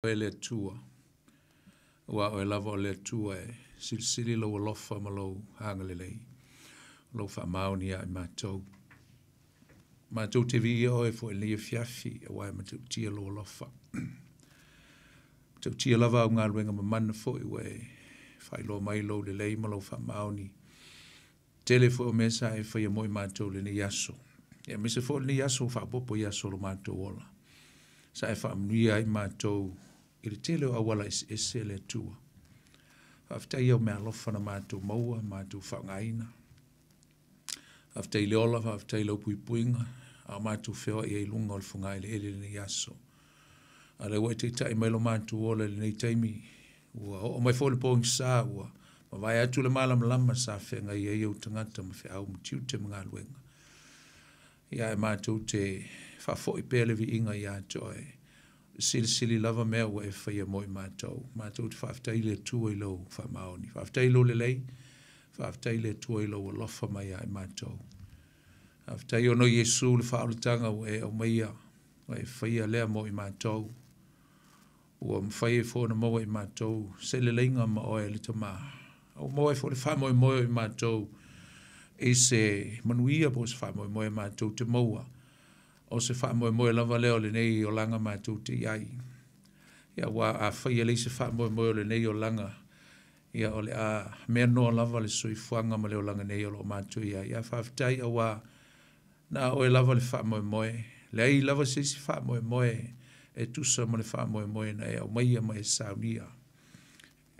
Oe le Atua, aua o Oe lava o le Atua e silisili lou alofa ma lou agalelei, o lou faamaoni ia i matou. Matou te viia Oe foi i lenei afiafi, aua e matautia lou alofa. Matautia lava au galuega mamana foi ua e faailoa mai lou lelei ma lou faamaoni. Tele foi o mea sa e faia mo i matou i lenei aso, aemaise foi o lenei aso ua faaopoopo i aso o lo matou ola. Sa e faamanuia ai matou i le tele o auala eseese le Atua. Faafetai i au meaalofa na matou maua, matou faaaogaina. Faafetai i le ola, faafetai i lau puipuiga, a o matou feoai ai i luga o le fogaeleele i lenei aso. A o lea ua e taitai mai lo matou ola i lenei taimi, ua oo mai foi le pogisa ua mavae atu le malamalama sa feagai ai ou tagata ma feau ma tiute ma galuega. Ia ae matou te faafoi pea le viiga ia te Oe, e silisili lava mea ua e faia mo i matou. Matou te faafetai i le Atua i lou faamaoni, faafetai i lou lelei, faafetai i le Atua i lou alofa mai ia i matou. Faafetai ona o Iesu le faaolataga ua e aumaia, ua e faia lea mo i matou. Ua mafai ai foi ona maua e i matou se leleiga ma Oe le Tama, a ua maua ai foi le faamoemoe o i matou i se manuia po o se faamoemoe matou te maua, o se faamoemoe lava lea o lenei olaga matou te i ai. Ia, aua afai e leai se faamoemoe o lenei olaga, ia o le a mea noa lava le soifuaga ma le olaga nei o lo o matou i ai. Ae faafetai aua na Oe lava le faamoemoe, leai lava se isi faamoemoe e tusa ma le faamoemoe na e aumaia ma e saunia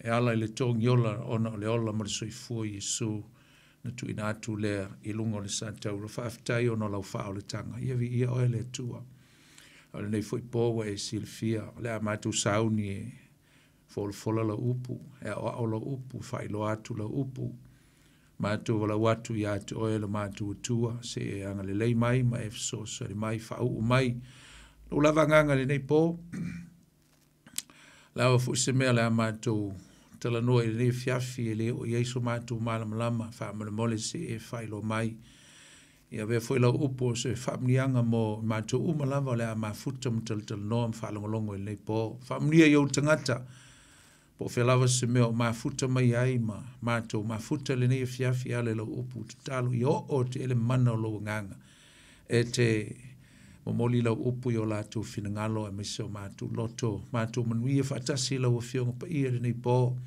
e ala i le togiola ona o le ola ma le soifua o Iesu na tuuina atu lea i luga o le satauro. Faafetai ona o lau faaolataga. Ia viia Oe le Atua. O lenei foi po ua e silafia, o le a matou sauni e folafola lau upu, e aoao lau upu, e faailoa atu lau upu. Matou valaau atu ia te Oe lo matou Atua, se i e agalelei mai ma e fesoasoani mai, faauu mai lou lava agaga i lenei po. Lava foi se mea o le a matou talanoa i lenei afiafi e le oo i ai so matou malamalama, faamolemole se i e faailoa mai. Ia avea foi lau upu o se faamanuiaga mo matou uma lava o le a mafuta ma talatalanoa ma faalogologo i lenei po. Faamanuia i ou tagata, po o fea lava se mea o mafuta mai ai ma matou mafuta i lenei afiafi e ala i lau upu tatalo, ia oo atu i ai le mana o lou agaga e te momoli lau upu i o latou finagalo aemaise o matou loto, matou manuia faatasi i lau Afioga Paia i lenei po.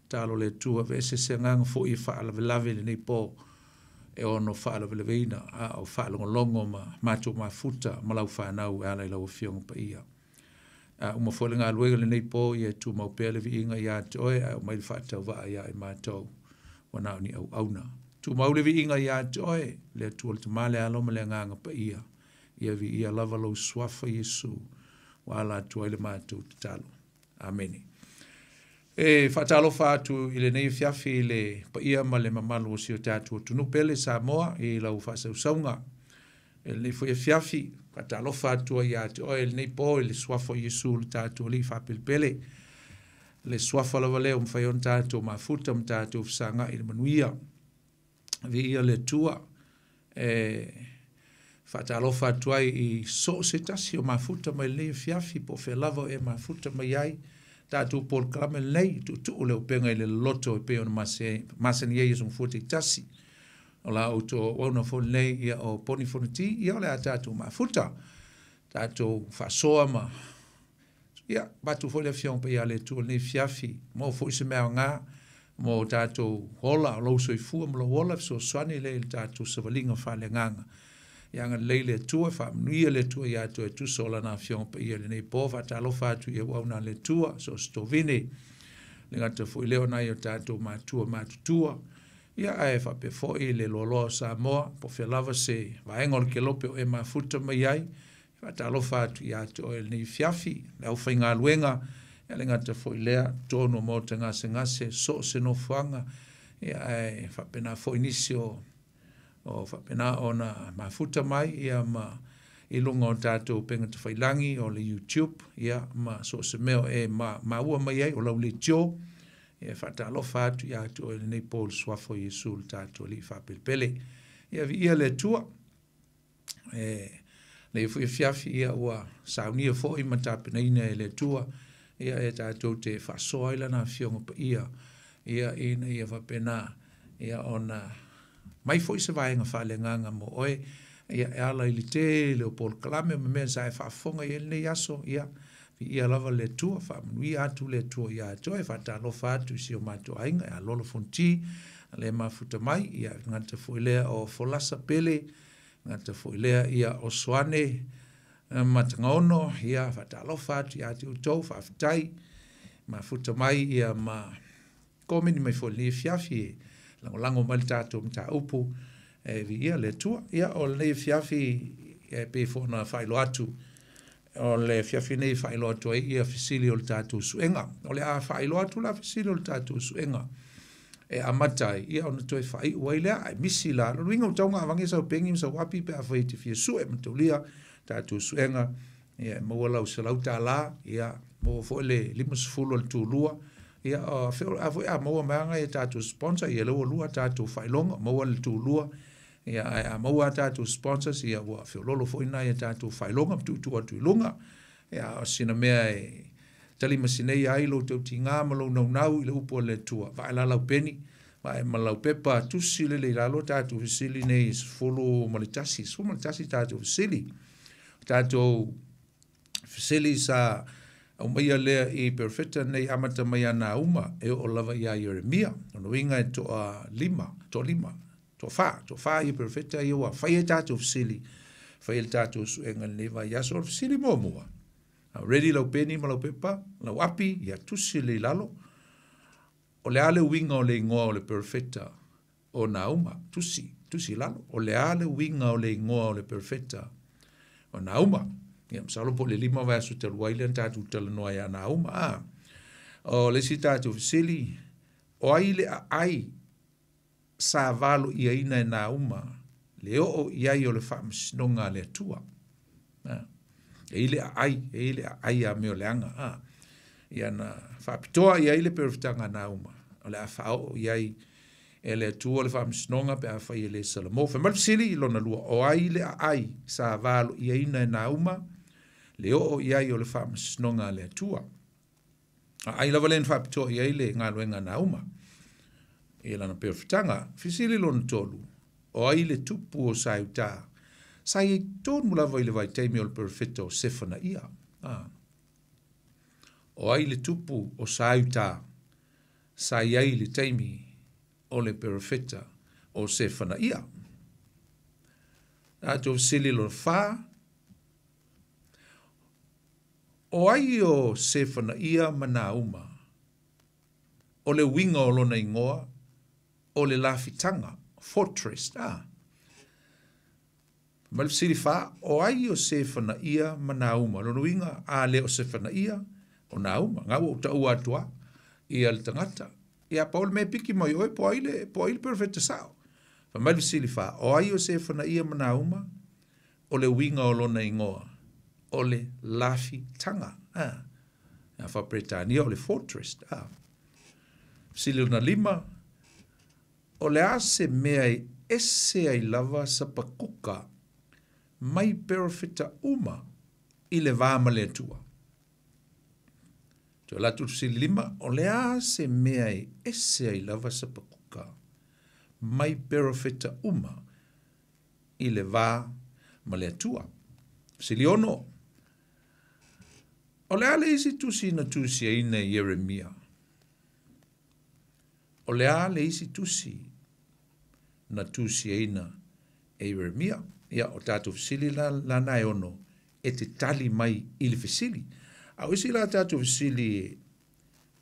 Tatalo le Atua, aveese se agaga foi e faalavelave i lenei po e ono faalavelaveina a o faalogologo ma matou mafuta ma lau fanau e ala i lau Afioga Paia. A uma foi le galuega i lenei po, ia e tumau pea le viiga ia te Oe, ae aumai le faatauvaa ia i matou ua na o ni auauna. Tumau le viiga ia te Oe, le Atua le Tama, le Alo ma le Agaga Paia. Ia viia lava lou suafa Iesu, ua ala atu ai le matou tatalo. Amene. E faatalofa atu i lenei afiafi i le paia ma le mamalu o si o tatou atunuu pele Samoa i lau faasausauga. I lenei foi afiafi, faatalofa atu ai ia te oe i lenei po i le suafa o Iesu le tatou Alii faapelepele. Le suafa lava lea ua mafai ona tatou mafuta ma tatou fesagai i le manuia. Viia le Atua. E faatalofa atu ai i so o se tasi o mafuta mai lenei afiafi, po o fea lava o e mafuta mai ai, tatou polokalame lenei, tuutuu le upega i le loloto e pei ona masani ai aso Gafua taitasi. O la outou auauna foi lenei, ia o Poni Fonoti, ia o le a tatou mafuta, tatou faasoa ma, ia, avatu foi le Afioga Paia a le Atua i lenei afiafi, maua foi se mea aoga mo tatou ola, o lou soifua ma lou ola, fesoasoani lea i le tatou savaliga faaleagaga. Ia agalelei le Atua, faamanuia le Atua ia te oe e tusa o Lana Afioga Paia i lenei po. Faatalofa atu i auauna a le Atua, so o se tovine, le gata foi lea o nai o tatou matua matutua, ia ae faapea foi le loaloa o Samoa, po o fea lava se vaega o le kelope o e mafuta mai ai. Faatalofa atu ia te oe i lenei afiafi, le aufaigaluega, ia le gata foi lea, totonu o maota gasegase, so o se nofoaga, ia ae faapena foi nisi o faapena ona mafuta mai ia ma i luga o tatou upega tafailagi o le YouTube, ia ma so o se mea o e maua mai ai o lau leitio, ia faatalofa atu ia te oe i lenei po i le suafa o Iesu le tatou Alii faapelepele. Ia viia le Atua. E lenei foi afiafi ia ua saunia foi ma tapenaina e le Atua Ia e tatou te faasoa ai Lana Afioga Paia, ia ina ia faapena, ia ona mai foi se vaega faaleagaga mo oe, ia e ala i le tele o polokalame ma mea sa e faafofoga i ai lenei aso, ia, viia lava le Atua, faamanuia atu le Atua ia te oe, faatalofa atu i si o matou aiga ia Lolo Fonoti, le mafuta mai, ia gata foi lea o Folasa Pele, gata foi lea ia o Soane Matagaono, ia faatalofa atu ia te outou, faafetai, mafuta mai ia ma komeni mai foi lenei afiafi e lagolago mai le tatou mataupu e viia le Atua. Ia o lenei afiafi e pei foi ona faailoa atu, o le afiafi nei e faailoa atu ai ia fesili o le tatou suega. O le a faailoa atu la fesili o le tatou suega e amata ai, ia ona toe faaiu ai lea, ae misi la, lona uiga ua tatau ona aveane sau peni ma sau api pe afai e te fia sue ma taulia tatou suega, ia e maua lau $100, ia maua foi le 50 o le tulua, ia a foi a maua mai lava nai a tatou sponsor, ia lea ua lua a tatou faailoga, maua le tulua, ia ae a maua a tatou sponsors, ia ua feoloolo foi nai a tatou faailoga ma tuutuu atu i luga. Ia o sina mea e talimasineia ai lou tautiga ma lou naunau i le upu a le Atua, vae la lau peni, vae ma lau pepa tusi lele i lalo tatou fesili nei 11, 11 tatou fesili. Tatou fesili sa aumaia lea i perofeta nei amata mai ia Nauma e oo lava ia Ieremia. Lona uiga e toa lima, toa lima, toa fa, toa fa ia perofeta ia ua fai ai tatou fesili, fai ai le tatou suega i lenei vaiaso. O le fesili muamua, ready lau peni ma lau pepa, lau api, ia tusi lelei i lalo. O le a le uiga o le igoa o le perofeta o Nauma? Tusi, tusi i lalo. O le a le uiga o le igoa o le perofeta o Nauma? Ia, masalo po o le 5 vaiaso talu ai lea na tatou talanoa ia Nauma. A. O le isi tatou fesili, o ai le aai sa valoiaina e Nauma le oo i ai o le faamasinoga a le Atua? E i ai le aai, e i ai le aai a mea o leaga. A. Ia na faapitoa i ai le perofetaga a Nauma, o le a faaoo i ai e le Atua le faamasinoga pe afai e le salamo. Fai mai le fesili i lona lua, o ai le aai sa valoiaina e Nauma le oo i ai o le faamasinoga a le Atua? Aai lava lea na faapitoa i ai le galuega a Nauma i lana perofetaga. Fesili lona tolu, o ai le tupu o Saiutā? Sa i ai tonu lava i le vaitaimi o le perofeta o Sefanaia. O ai le tupu o Saiutā? Sa i ai i le taimi o le perofeta o Sefanaia. Tatou fesili lona fa, o ai o Sefanaia ma Nauma? O le uiga o lona igoa o le lafitaga, fortress. A. Ma le fesili fa, o ai o Sefanaia ma Nauma? Lona uiga, a le o Sefanaia, o Nauma. Nga ua ou taua atu a, ia le tagata. Ia pau le mea e piki mai oe, po ai le, po ai le perofeta sao. Fai mai le fesili fa, o ai o Sefanaia ma Nauma? O le uiga o lona igoa, o le lafitaga. A. A faa-Peretania o le fortress. A. Fesili lona lima, o le a se mea e ese ai lava Sapakuka mai perofeta uma i le va ma le Atua? Toe alu atu le fesili lima, o le a se mea e ese ai lava Sapakuka mai perofeta uma i le va ma le Atua? Fesili 6, o le a le isi tusi na tusiaina e Ieremia? O le a le isi tusi na tusiaina e Ieremia? Ia, o tatou fesili la, lana e 6, e te tali mai i le fesili. A o isi la tatou fesili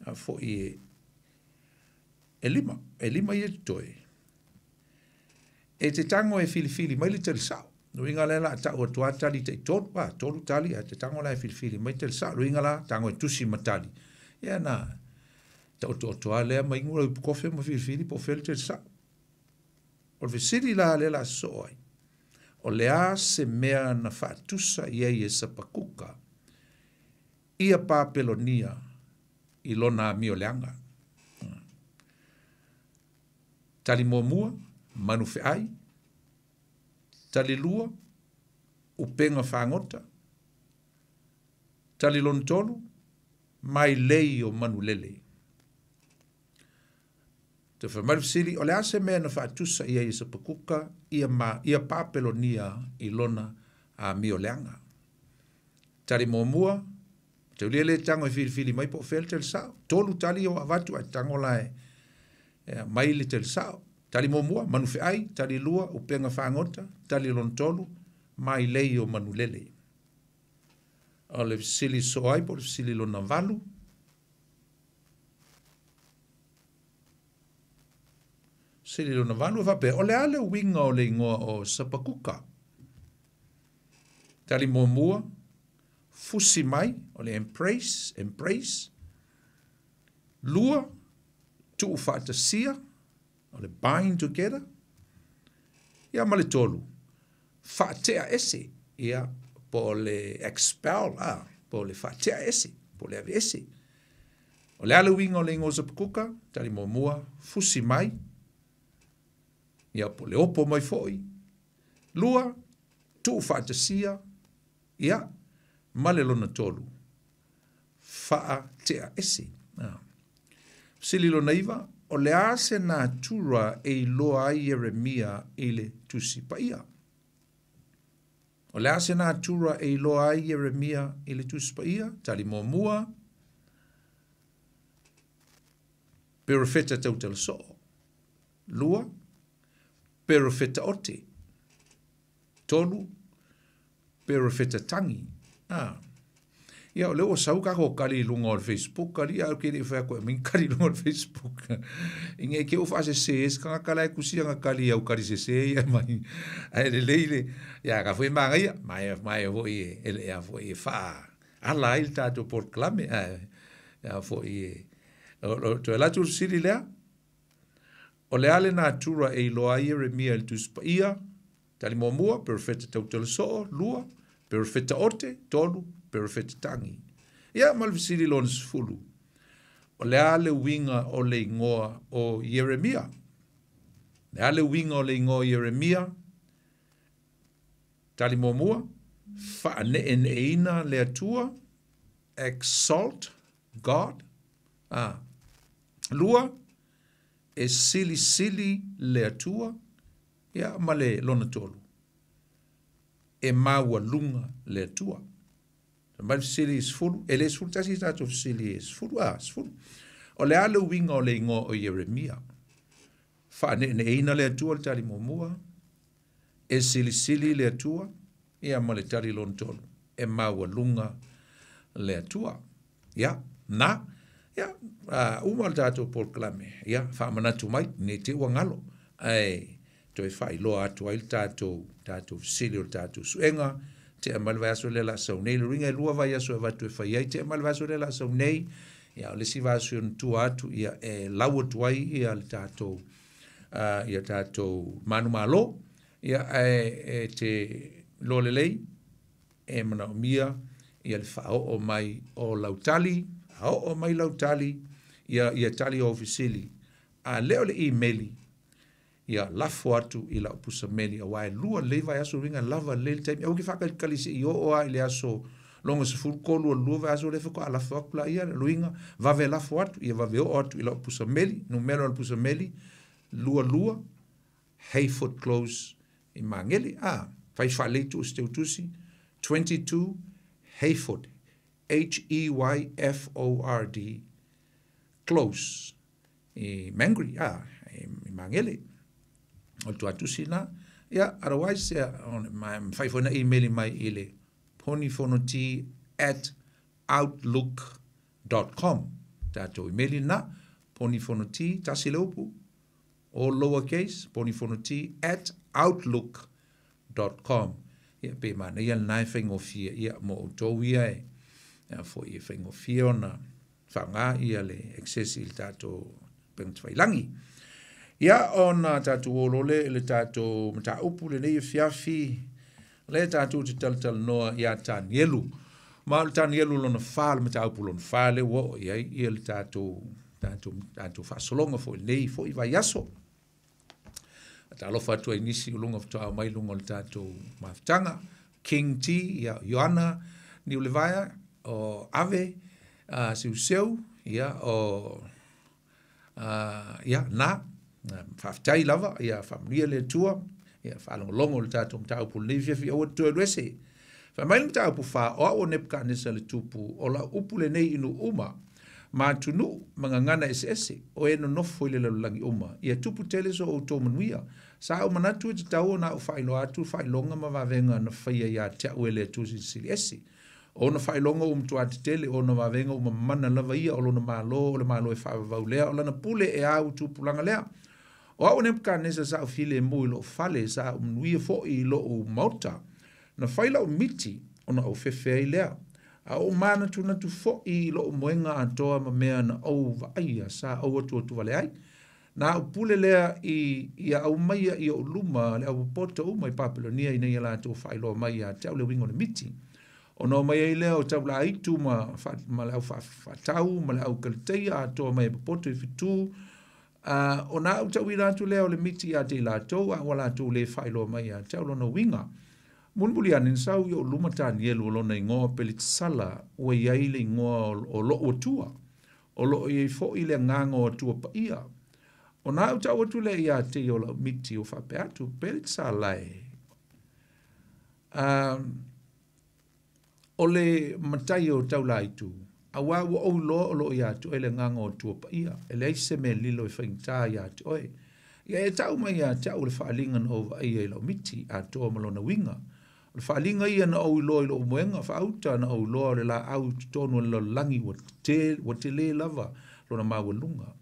a foi e lima, e lima ia totoe. E te tago e filifili mai le tali sao. Lona uiga lea o le a tau atu lava tali taitolu, a, tolu tali, ae te tago la e filifili mai tali sao. Lona uiga la, tago e tusi ma tali. Ia na taotooto lava lea ma inu lau ipukofe ma filifili po o fea le tali sao. O le fesili la lea o le a sosoo ai, o le a se mea na faatusa i ai e Sapakuka ia Papelonia i lona amio leaga? Tali muamua, manu feai. Tali lua, upega fagota. Tali lona tolu, Mailei o manulele. Toe fai mai le fesili, o le a se mea na faatusa i ai e Sapakuka ia, ma, ia Papelonia i lona amioleaga? Tali muamua, taulia le tago e filifili mai po o fea le tali sao. 3 tali ua avatu ae tago la e mai le tali sao. Tali muamua, manufeai. Tali lua, upega fagota. Tali lona tolu, mailei o manulele. O le fesili soo ai po o le fesili lona 8. Fesili lona 8 e faapea, o le a le uiga o le igoa o Sapakuka? Tali muamua, fusi mai, o le embrace, embrace. 2, tuufaatasia, o le bind together. Ia ma le 3, faatea ese, ia po o le expel, po o le faatea ese, po o le ave ese. O le a le uiga o le igoa o Sapakuka? Tali muamua, fusi mai, ia po o le opo mai foi. 2, tuufaatasia, ia ma le lona 3, faatea ese. Fesili lona 9, o le a se natura e iloa ai Ieremia i le Tusi Paia? O le a se natura e iloa ai Ieremia i le Tusi Paia? Tali muamua, perofeta tautala soo. 2, perofeta ote. 3, perofeta tangi. Ia o le ua sau kako kali i luga o le Facebook, kali ia ke le whea koe min kali luga o le Facebook. Inge ke o whaase se es kanga kala e kusi anga kali au kali se se ia mai. Ai le leile, ia ka fue manga ia, mai mai hoi e ele ia foi e wha. Ala ai le tātou porklame, ia foi e. O toe latu sili lea, o le ale natura e iloa ai Ieremia i le Tusi Paia, tali muamua, perofeta tautala soo. 2, perofeta ote. 3, perofeta tangi. Ia ma le fesili lona 10, o le a le uiga o le igoa o Ieremia? Le a le uiga o le igoa o Ieremia? Tali muamua, faaneeneeina le Atua, exalt God. 2, e silisili le Atua, ia ma le lona 3, e maualuga le Atua. Mai le fesili 10, e le 11 tātou fesili e 10, 10. O le a le uiga o le igoa o Ieremia? Faaneeneeina le Atua le tali muamua, e silisili le Atua, ia ma le tali lona 3, e maualuga le Atua. Ia, na, ia, uma le tātou polokalame, ia, faamanatu mai, nei te ua ngalo, ae toe faailoa atu ai le tātou fesili o le tātou suega, te mai le vaiaso le la sau nei, le ringa e 2 vaiaso e vatu e fai ai, te mai le vaiaso le la sau nei, ia o le si vaiaso i tua atu, ia e lau atu ai ia le tātou, ia tātou manumalo, ia e te lolelei, e manaomia, ia le whaoo mai o lautali, whaoo mai lautali, ia tali o fesili. A leo le emaili, ia lafo atu i lau pusa meli, a wae 2 le vaiaso ringa lava le le taimi. Au ki whakalikali se i o a i le aso longa se fulu kolu o 2 vaiaso le whako a lafo atu la ia, luinga, vave lafo atu, ia vave o atu i lau pusa meli, numero o le pusa meli, 22, Heyford Close i Mangeli. Fai whaleitu o se teutusi, 22, Heyford, H-E-Y-F-O-R-D, Close, i Mangere, i Mangeli. O le tuatusi na, ia, otherwise, ia, mai fai na email mai i le ponifonoti@outlook.com. Tātou email na, ponifonoti, tasi le upu, all lowercase, ponifonoti@outlook.com. Ia, pe mana ia nai whaingofia, ia, mo outou ia e, ia, foi e whaingofia ona whaanga ia le access i le tātou pengtawhailangi. Ia, ona tātou olole, le tātou mataupu le nei fiafi, le tātou te talatala noa ia Tanielu. Ma o le Tanielu lona wha, le mataupu lona wha, le ua o ia, ia le tātou whaasolonga fo nei fo i vaiaso. Ta alofa atu ai nisi ulunga whatoa mai lunga o le tātou mafutanga. King T, ia Ioana Niulevaia, o Ave, Seuseu, ia, o ia, na, faafetai lava, ia faamanuia le Atua, ia faalogologo i le tatou mataupu i lenei afiafi, aua te toe alu ese. Fai mai le mataupu 4, o au o Nepukanesa le tupu, o lau upu lenei i nuu uma, ma atunuu ma gagana eseese, o e nonofo i le lalolagi uma, ia tupu tele so outou manuia. Sa ou manatu e tatau ona ou faailoa atu faailoga ma vavega na faia ia te au e le Atua Silisili Ese. O ona faailoga ua matua tetele, o ona vavega ua mamana lava ia, o lona Malo o le Malo e faavavau lea, o lana pule e au i tupulaga lea. O au o Nepukanesa sa ou filemu i lou fale, sa ou manuia foi i lou maota. Na fai lau miti ona ou fefe ai lea. A ou manatunatu foi i lou moega atoa ma mea na ou vaaia sa ou atuatuvale ai. Na ou pule lea i ia aumaia i ou luma le aupopoto uma i Papelonia ina ia latou faailoa mai ia te au le uiga o le miti. Ona omai ai lea o taulaitu ma le au faatau ma le au Kalitia atoa mai e popoto i fetu, ona ou tauina atu lea o le miti ia te i latou, a ua latou le faailoa mai ia te au lona uiga. Mulimuli ane na sau i ou luma Tanielu o lona igoa Peletasala, ua i ai le igoa o lou Atua, o loo i ai foi le agaga o Atua paia. Ona ou tau atu lea ia te ia o lau miti o faapea atu, Peletasala e, o le matai o taulaitu, auā ua ou iloa o loo ia te oe le agaga o Atua paia, e leai se mea lilo e faigata ia te oe. Ia e tau mai ia te au le faaaliga na ou vaaia i lau miti, atoa ma lona uiga. O le faaaliga ia na ou iloa i lou moega faauta, na ou iloa o le laau i totonu o le lalolagi ua tele lava lona maualuga.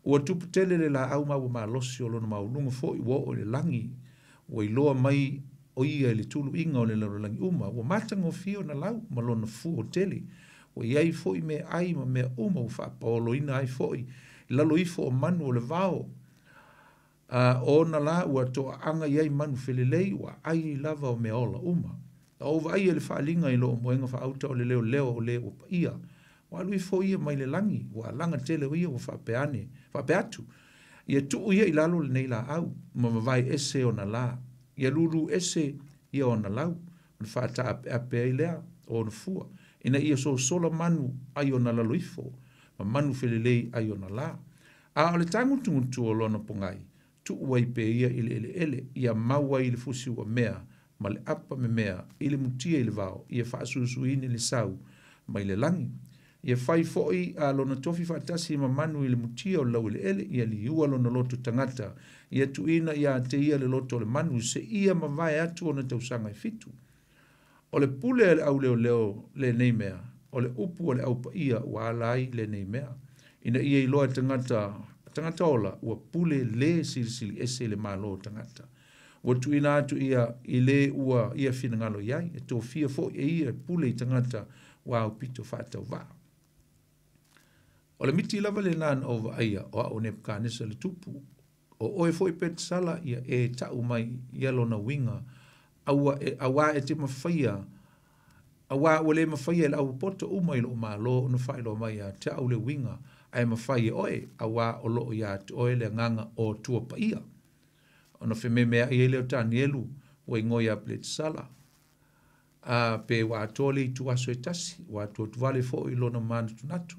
Ua tupu tele le laau ma ua malosi o lona maualuga foi ua oo i le lagi, ua iloa mai o ia i le tuluiga o le lalolagi uma, ua matagofie ona lau ma lona fua tele. Ua i ai foi meaai ma mea uma ua faapaoloina ai foi i lalo ifo o manu o le vao. Ona la ua toaaga i ai manu felelei, ua ai lava o mea ola uma. Na ou vaaia le faaaliga i lou moega faauta o le leoleo o le ua paia. Ua alu ifo ia mai le lagi, ua alaga tele o ia ua faapea atu. Ia tuu ia i lalo lenei laau, ma mavae ese ona la. Ia lulu ese ia ona lau, ona faataapeape ai lea o ona fua. Ina ia sosola manu ai ona lalo ifo, ma manu felelei ai ona la. A o le tagutugutu o lona pogai, tuu ai pe ia i le eleele, ia mau ai i le fusi ua mea, ma le apa memea, i le mutia i le vao, ia faasusuini le sau mai le lagi. Ia fai foi a lona tofi faatasi ma manu i le mutia o le laueleele, ia liua lona loto tagata, ia tuuina ia te ia le loto o le manu, se ia mavae atu ona tausaga e 7. O le pule a le auleoleo lenei mea, o le upu o le aupaia ua ala ai lenei mea. Ina ia iloa e tagata ola, ua pule le silisili ese i le malo o tagata. Ua tuuina atu ia i le ua ia finagalo i ai, e tofia foi e ia e pule i tagata ua aupito faatauvaa. O le miti lava le nana o vaaia o au Nepukanesa le tupu, o oe foi Peletasala ia e tau mai ia lona uiga, auā e te mafaia, auā ua le mafaia e le aupopoto uma i lou malo ona faailoa mai ia te au le uiga, ae mafai e oe, auā o loo ia te oe le agaga o Atua paia. Ona fememeai ai lea o Tanielu ua igoa ia Peletasala, pe ua atoa le ituaso e tasi, ua atuatuvale foi i lona manatunatu.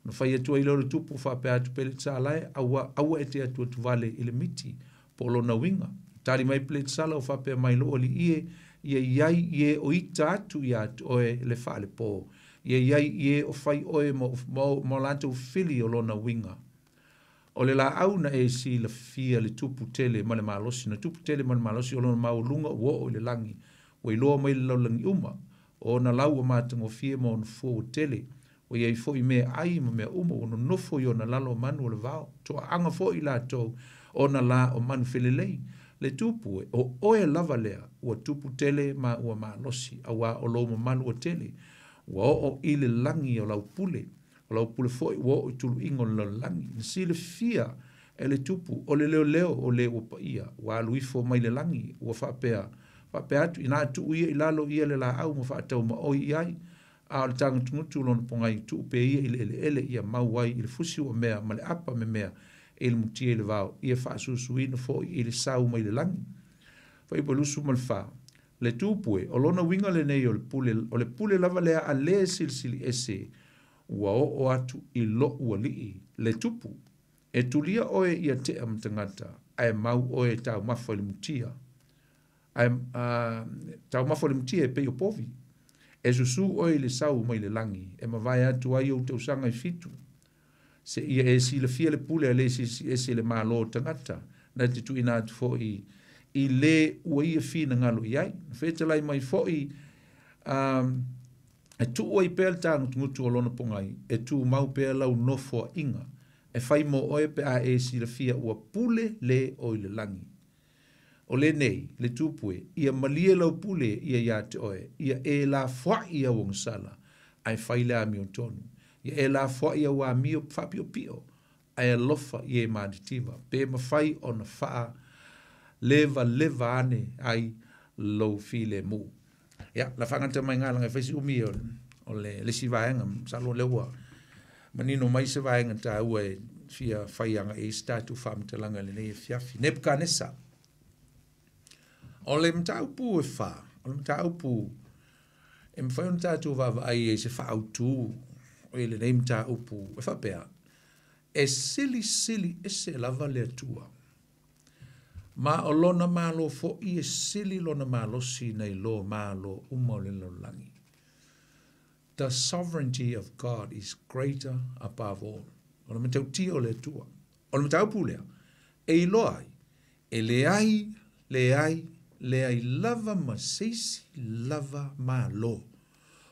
Na fai atu ai lea o le tupu faapea atu Peletasala e, aua e te atuatuvale i le miti, po o lona uiga. Tali mai Peletasala o faapea mai lou alii e, ia iai i e o ita atu ia te oe le faalepo, ia iai i e o fai oe ma latou fili o lona uiga. O le laau na e silafia le tupu tele ma le malosi, na tupu tele ma le malosi o lona maualuga ua oo i le lagi, ua iloa mai le lalolagi uma, o ona lau ua matagofie ma ona fua ua tele, ua iai foi mea ai ma mea uma, ua nonofo i ona lalo o manu o le vao, toaaga foi latou ona la o manu felelei. Le tupu e, o oe lava lea, ua tupu tele ma ua malosi, auā o lou mamalu ua tele, ua oo i le lagi o lau pule, o lau pule foi ua oo i tuluiga o le lalolagi. Na silafia e le tupu o le leoleo o le ua paia, ua alu ifo mai le lagi, ua faapea atu, ina tuu ia i lalo ia le laau ma faataumaoi i ai, a o le tagutugutu lona pogai tuu pe ia i le eleele, ia mau ai i le fusi ua mea ma le apa memea i le mutia i le vao, ia faasusuina foi i le sau mai le lagi. Fuaiupu 24, le tupu e, o lona uiga lenei o le pule lava lea a le silisili ese, ua oo atu i loʻu alii le tupu, e tulia oe ia tea ma tagata, ae mau oe e taumafa i le mutia, ae taumafa i le mutia e pei o povi. E susū oe i le sau mai le lagi, e mavae atu ai ou tausaga e 7, seia e silafia le pule a le isi ese i le malo o tagata, na te tuuina atu foi i le ua ia finagalo i ai. Na fetalai mai foi, e tuu ai pea le tagutugutu o lona pogai, e tumau pea lau nofoaiga, e fai mo oe pe a e silafia ua pule le o i le lagi. O lenei, le tupu e, ia malie lau pule ia ia te oe, ia e lafoai au agasala, ae fai le amiotonu. Ia e lafoai au amio faapiopio, ae alofa i e matitiva, pe mafai ona faa levaleva ane ai lou filemu. Ia, la faagata mai galaga e fai si umi o le isi vaega, masalo o lea ua manino mai se vaega taua e fia fai agai i se tatou faamatalaga i lenei afiafi. Nebukanesa. O le mataupu e 4, o le mataupu e mafai ona tatou vaavaai ai se faaautu i lenei mataupu e faapea, e silisili ese lava le Atua. Ma o lona malo foi e sili lona malosi nai lo malo uma o le lalolagi. The sovereignty of God is greater above all. O le matautia o le Atua. O le mataupu lea, e iloa ai, e leai, leai, leai lava ma se isi lava malo.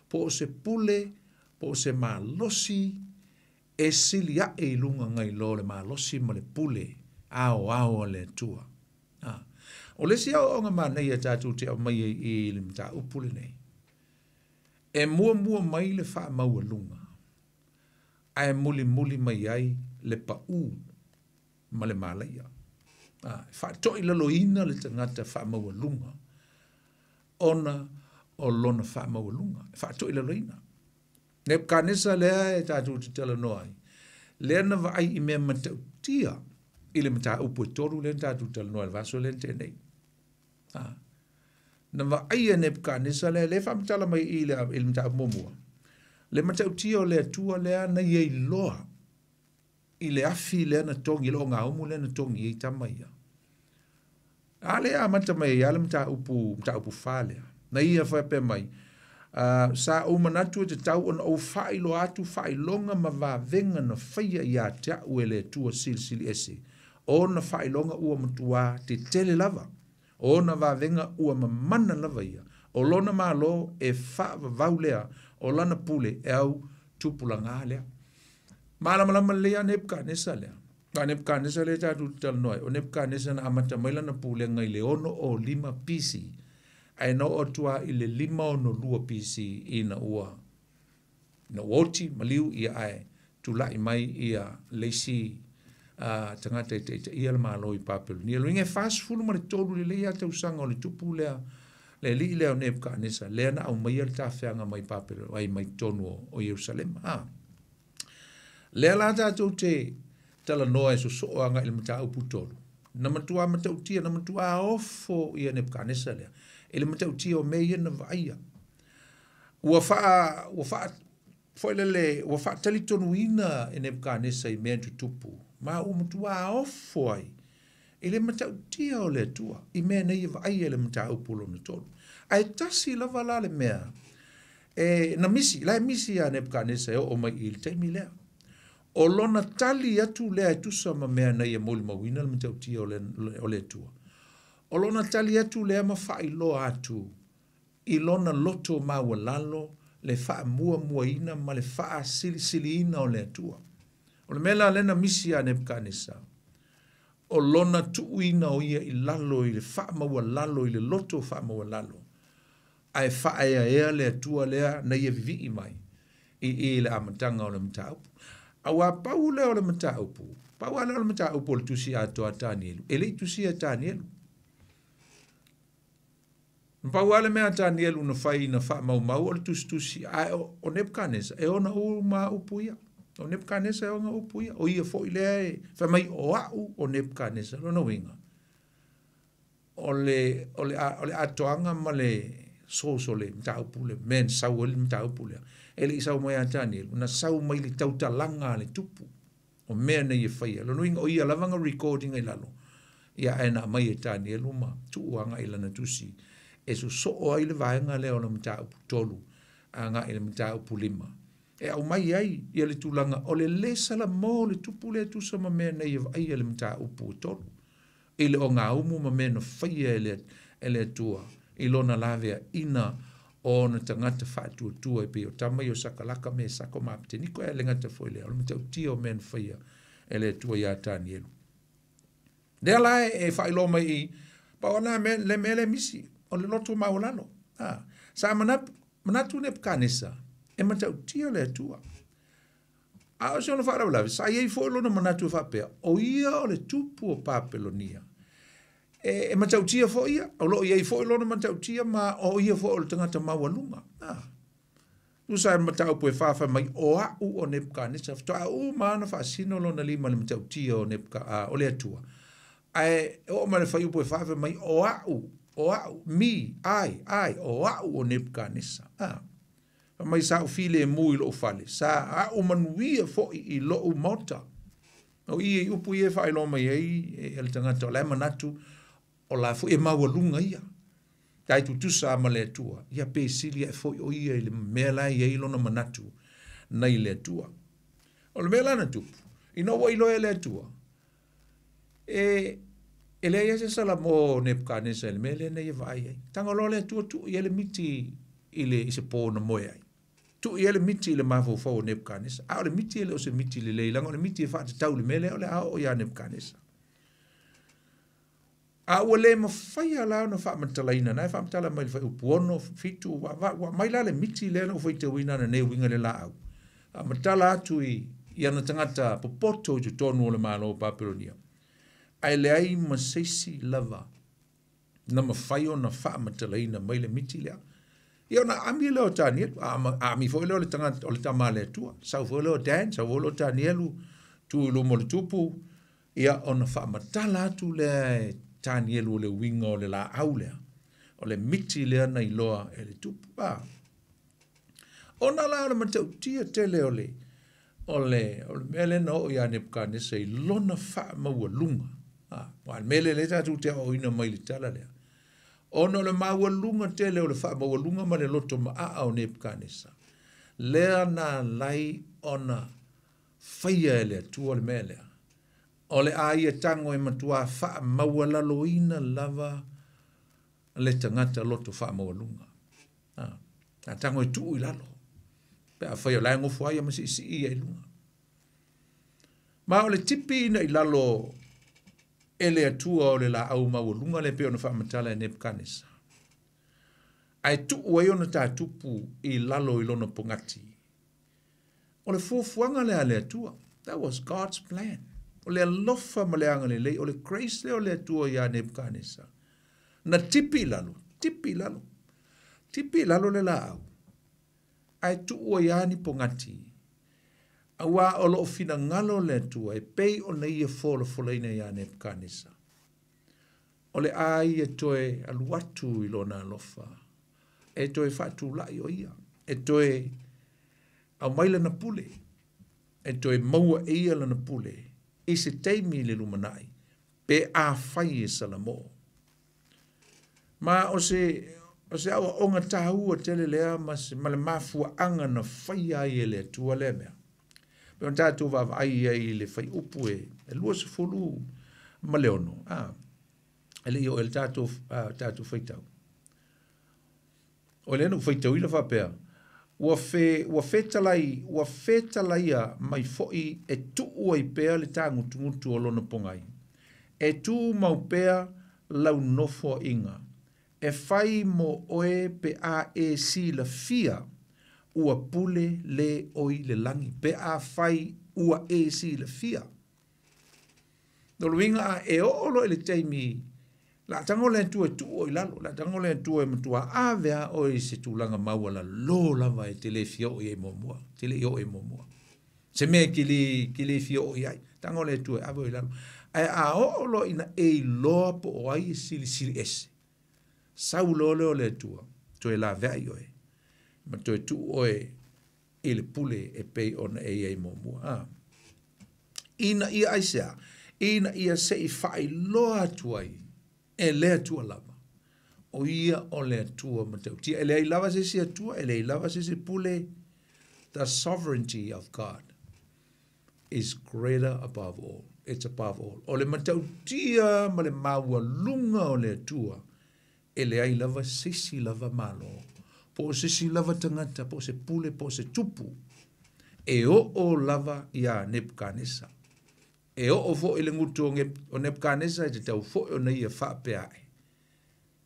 Po o se pule, po o se malosi, e sili ae i luga nai lo le malosi ma le pule ao ao a le Atua. O le isi aoaoga manaia tatou te aumaia i le mataupu lenei, e muamua mai le faamaualuga, ae mulimuli mai ai le pau ma le malaia. Faatoilaloina le tagata faamaualuga, ona o lona faamaualuga, faatoilaloina. Nebukanesa lea e tatou te talanoa ai, lea na vaai i mea matautia i le mataupu e 3 lea na tatou talanoa i le vaiaso lea na tea nei. Na vaai e Nebukanesa lea, lea faamatala mai i le mataupu muamua, le matautia o le Atua lea na ia iloa i le afi lea na togi, le ogaumu lea na togi ei tama ia. A lea amata mai ia le mataupu 4 lea. Na ia faapea mai, sa ou manatu e te tau ona ou faailoa atu faailoga ma vavega na faia ia te au e le Atua silisili ese. Ona faailoga ua matua tetele lava. Ona vavega ua mamana lava ia. O lona malo e faavavau lea, o lana pule e au tupulaga lea. Malamalama lelei a Nebukanesa lea. A Nebukanesa lea tatou te talanoa ai, o Nebukanesa na amata mai lana pulega i le 65 BC, ae na oo atu lava i le 562 BC ina ua oti maliu ia ae tulai mai ia le isi tagata e taitaia le malo i Papelonia. Loiga e 43 lelei a tausaga o le tupu lea, le alii lea o Nebukanesa, lea na aumaia le tafeaga mai Papelonia, ai mai totonu o Ierusalema. Lea la tatou te talanoa e sosoo agai i le mataupu 3. Na matua matautia, na matua ofo ia Nebukanesa lea, i le matautia o mea ia na vaaia. Ua faatalitonuina e Nebukanesa i mea tutupu, ma ua matua ofo ai i le matautia o le Atua, i mea nei e vaaia i le mataupu lona 3. Ae tasi lava la le mea, na misi, la e misi ia Nebukanesa e oo mai i le taimi lea. O lona tali atu lea e tusa ma mea nei e molimauina le matautia o le Atua. O lona tali atu lea ma faailoa atu i lona loto maualalo le faamuamuaina ma le faasilisiliina o le Atua. O le mea la lea na misi ia Nebukanesa, o lona tuuina o ia i lalo i le faamaualalo, i le loto faamaualalo, ae faaeaea le Atua lea na ia vivii mai i le amataga o le mataupu. Aua pau lea o le mataupu, pau lea o le mataupu o le tusi atoa a Tanielu, e le i tusia e Tanielu. Pau lea mea a Tanielu na fai na faamaumau o le tusitusi, ae o Nebukanesa e ona uma upu ia. O Nebukanesa e ona upu ia. O ia foi lea e fai mai o au o Nebukanesa, lona uiga. O le atoaga ma le source o le mataupu le mea na sau ai le mataupu lea. E le i sau mai ia Tanielu, na sau mai le tautalaga a le tupu o mea nei e faia. Lona uiga o ia lava na record ina i lalo, ia ae na aumai e Tanielu ma tuu agai i lana tusi e sosoo ai le vaega lea o le mataupu 3 agai i le mataupu 5. E aumai ai ia le tulaga o le lē salamo o le tupu lea e tusa ma mea nei e vaaia i le mataupu 3 i le ogaumu ma mea na faia e le Atua i lona laveaina o ona tagata faatuatua e pei o tama ia o Sakalaka, Mesaka ma Apeteniko, ae le gata foi i lea, o le matautia o mea na faia e le Atua ia Tanielu. Lea la e faailoa mai i, pau lena mea, le mea lea misi, o le loto maualalo. Sa manatu Nepukanesa e matautia le Atua. A o se ona faalavelave, sa i ai foi lona manatu e faapea, o ia o le tupu o Papelonia. E matautia foi ia, o loo i ai foi lona matautia ma o ia foi o le tagata maualuga. Tusa ai ma mataupu e 4 fai mai, o a'u o Nepukanesa, faatoa uma ona faasino lona lima i le matautia o o le Atua. Ae oo mai le fuaiupu e 4 fai mai, o a'u, me, I, o a'u o Nepukanesa. Fai mai sa ou filemu i lou fale, sa a'u manuia foi i lou maota. O i upu ia e faailoa mai ai e le tagata o la e manatu o la foi e maualuga ia. Tai tutusa ma le Atua, ia pe sili ae foi o ia i le mea la e i ai lona manatu nai le Atua. O le mea la na tupu, ina ua iloa e le Atua, e leai lava se salamo o Nepukanesa i le mea lea na ia vaai ai. Tago loa le Atua tuu i ai le miti i se pō na moe ai. Tuu i ai le miti i le mafaufau o Nepukanesa. A o le miti e le o se miti lelei, leaga o le miti e faatatau i le mea lea o le a oo ia Nepukanesa. A ua le mafaia la ona faamatalaina, na e faamatala mai le fuaiupu 6, 7, ua aumai la le miti lea na ou faitauina ananei e uiga i le laau. Faamatala atu i ana tagata popoto i totonu o le Malo o Papelonia. Ae leai ma se isi lava na mafai ona faamatalaina mai le miti lea. Ia ona aami lea o Tanielu, aami foi lea o le tagata o le tama a le Atua. Sau foi lea o Dan, sau foi lea o Tanielu, tu i luma o le tupu, ia ona faamatala atu lea e Tanielu o le uiga o le laau lea, o le miti lea na iloa e le tupu. Ona la o le matautia tele o le mea lea na oo ia Nepukanesa i lona faamaualuga. Aua o le mea lea lea tatou te aoaoina mai le tala lea. Ona o le maualuga tele o le faamaualuga ma le loto maaa o Nepukanesa, lea na alai ona faia e le Atua le mea lea. O le a ia tago e matua faamaualaloina lava le tagata loto faamaualuga. A tago e tuu i lalo, pe a fai o la e gofo ai ma siisii ia i luga. Ma o le tipiina i lalo e le Atua o le laau maualuga le pei ona faamatala e Nepukanesa. Ae tuu ai ona tatupu i lalo i lona pogati. O le fuafuaga lea a le Atua. That was God's plan. O le alofa ma le agalelei, o le grace lea o le Atua ia Nepukanesa. Na tipi i lalo, tipi i lalo, tipi i lalo le laau. Ae tuu ai lava ni pogati. Aua o loo finagalo le Atua e pei ona ia folafolaina ia Nepukanesa. O le a ia toe alu atu i lona alofa. E toe faatulai o ia. E toe aumai lana pule. E toe maua e ia lana pule. I se taimi i le lumanai. Pe a fai e salamo. Ma o se aoaoga taua tele lea ma le mafuaaga na faia ai e le Atua lea mea. Pe ona tatou vaavaai ai i le fuaiupu e 26. E le i oo i le tatou faitau. O lea na ou faitauina faapea, ua fetalaia mai foi e tuu ai pea le tagutugutu o lona pogai. E tu mau pea lau nofoaiga. E fai mo oe pe a e silafia ua pule le oi le lagi. Pe a fai ua e silafia. No luinga a e oo lo i le taimi, la tango le Atua e tuu o i lalo, la tango le Atua e matua ave a oe i se tulaga maualalo lava e te le fia oo i ai muamua, te le i oo i muamua. Se mea e te le fia oo i ai, tango le Atua e ave o i lalo. Ae a oo lo ina e iloa po o ai e silisili ese. Sau loa lea o le Atua, Toe laveai oe ma toe tuu oe i le pule e pei ona e i ai muamua. A. Ina ia aisea? Ina ia se i faailoa atu ai e le Atua lava, o ia o le Atua matautia. E leai lava se isi Atua, e leai lava se isi pule. The sovereignty of God is greater above all. It's above all. O le matautia ma le maualuga o le Atua, e leai lava se isi lava Malo, po o se isi lava tagata, po o se pule, po o se tupu, e oo lava iā Nepukanesa. E oo foi le gutu o Nepukanesa e tatau foi ona ia faapea ae.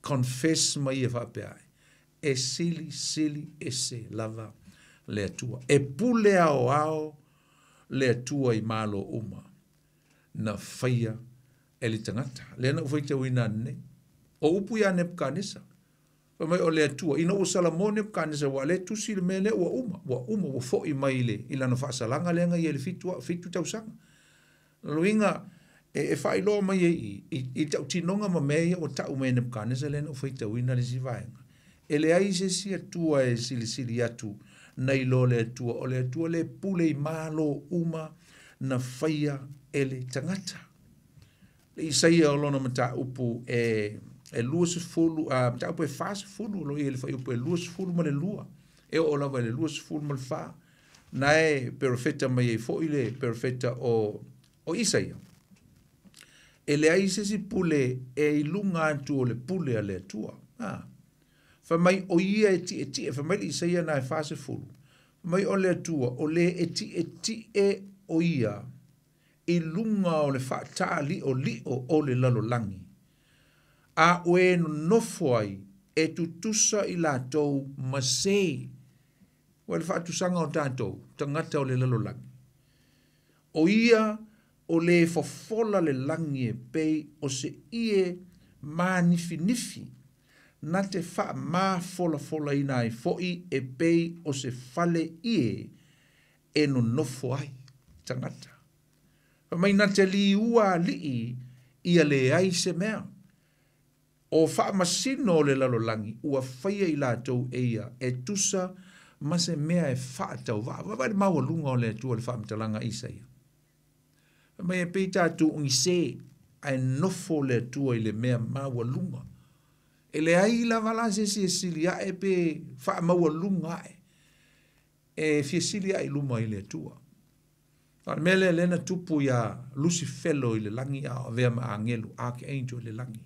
Confess ma ia faapea ae. E silisili ese lava le Atua. E pule aoao le Atua i malo uma na faia e le tagata. Lea na ou faitauina ananei. O upu ia Nepukanesa. Fai mai o le Atua, ina ua salamo Nepukanesa aua o lea e tusi le mea lea ua uma, ua uma, ua foi mai i le i lana faasalaga lea na i ai i le 7 tausaga. O lona uiga, e faailoa mai ai i i, i tautinoga ma mea ia ua tau mai e Nepukanesa lea na ou faitauina le isi vaega. E leai se isi Atua e silisili atu nai lo le Atua, o le Atua lea e pule i malo uma na faia e le tagata. Le Isaia o lona mataupu e 20, mataupu e 40, o lo o i ai le fuaiupu e 22, e oo lava i le 24, na e perofeta mai ai foi le perofeta o Isaia. E leai se isi pule e i luga atu o le pule a le Atua. Fai mai o ia e tietie, fai mai le Isaia na e 40, fai mai o le Atua o le e tietie o ia i luga o le faataalioliio o le lalolagi, a o e nonofo ai e tutusa i latou ma se. Ua le faatusaga o tatou, tagata o le lalolagi. O ia o le fofola le lagi e pei o se ie manifinifi, na te faamafolafolaina ai foi e pei o se fale ie e nonofo ai tagata. Fai mai na te liua alii ia leai se mea. O faamasino o le lalolagi ua faia i latou e ia e tusa ma se mea e faatauvaa. Vaavaai le maualuga o le Atua i le faamatalaga a Isaia. Fai mai e pei tatou o ni sē, ae nofo le Atua i le mea maualuga. E leai lava la se isi e sili ae pe faamaualuga ae e fia sili ae i luma i le Atua. A o le mea lea lea na tupu iā Lusifelo i le lagi a o avea ma agelu, archangel i le lagi.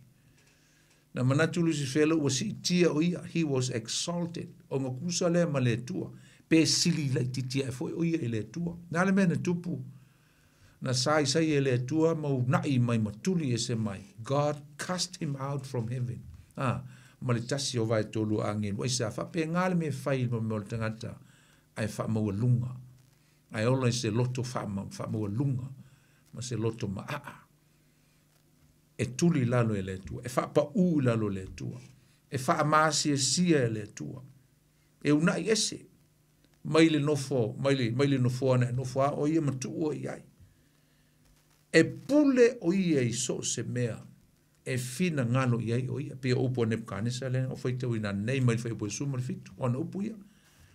Na manatu Lusifelo ua siitia o ia, he was exalted, ogatusa lea ma le Atua, pe sili laitiiti ae foi o ia i le Atua. Na a le mea na tupu? Na saisai e le Atua ma una'i mai ma tuli ese mai, God cast him out from heaven, a, ma le tasi o vaetolu o agelu. Aisea? Faapena le mea e fai i le mea o le tagata ae faamaualuga, ae ola i se loto faamaualuga ma se loto maaa. E tuli i lalo e le Atua, e faapaū i lalo e le Atua, e faamaasiasia e le Atua, e una'i ese mai le nofo, mai le, mai le nofoa na e nofo a o ia ma tuu oe i ai. E pule o ia i so o se mea e finagalo i ai o ia. Pei o upu a Nebukanesa lea na ou faitauina nei mai le fuaiupu e 17, o ana upu ia.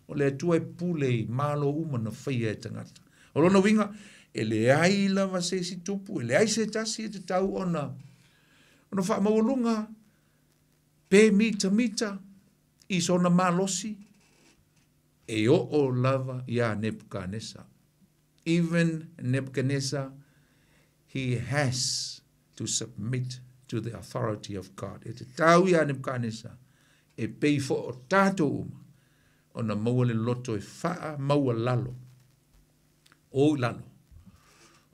O le Atua e pule i malo uma na faia e tagata. O lona uiga, e leai lava se isi tupu, e leai se tasi e tatau ona ona faamaualuga pe mitamita i sona malosi e oo lava iā Nebukanesa. Even Nebuchadnezzar, he has to submit to the authority of God. E tatau iā Nebukanesa e pei foi o tatou uma ona maua le loto e faamaualalo, o i lalo,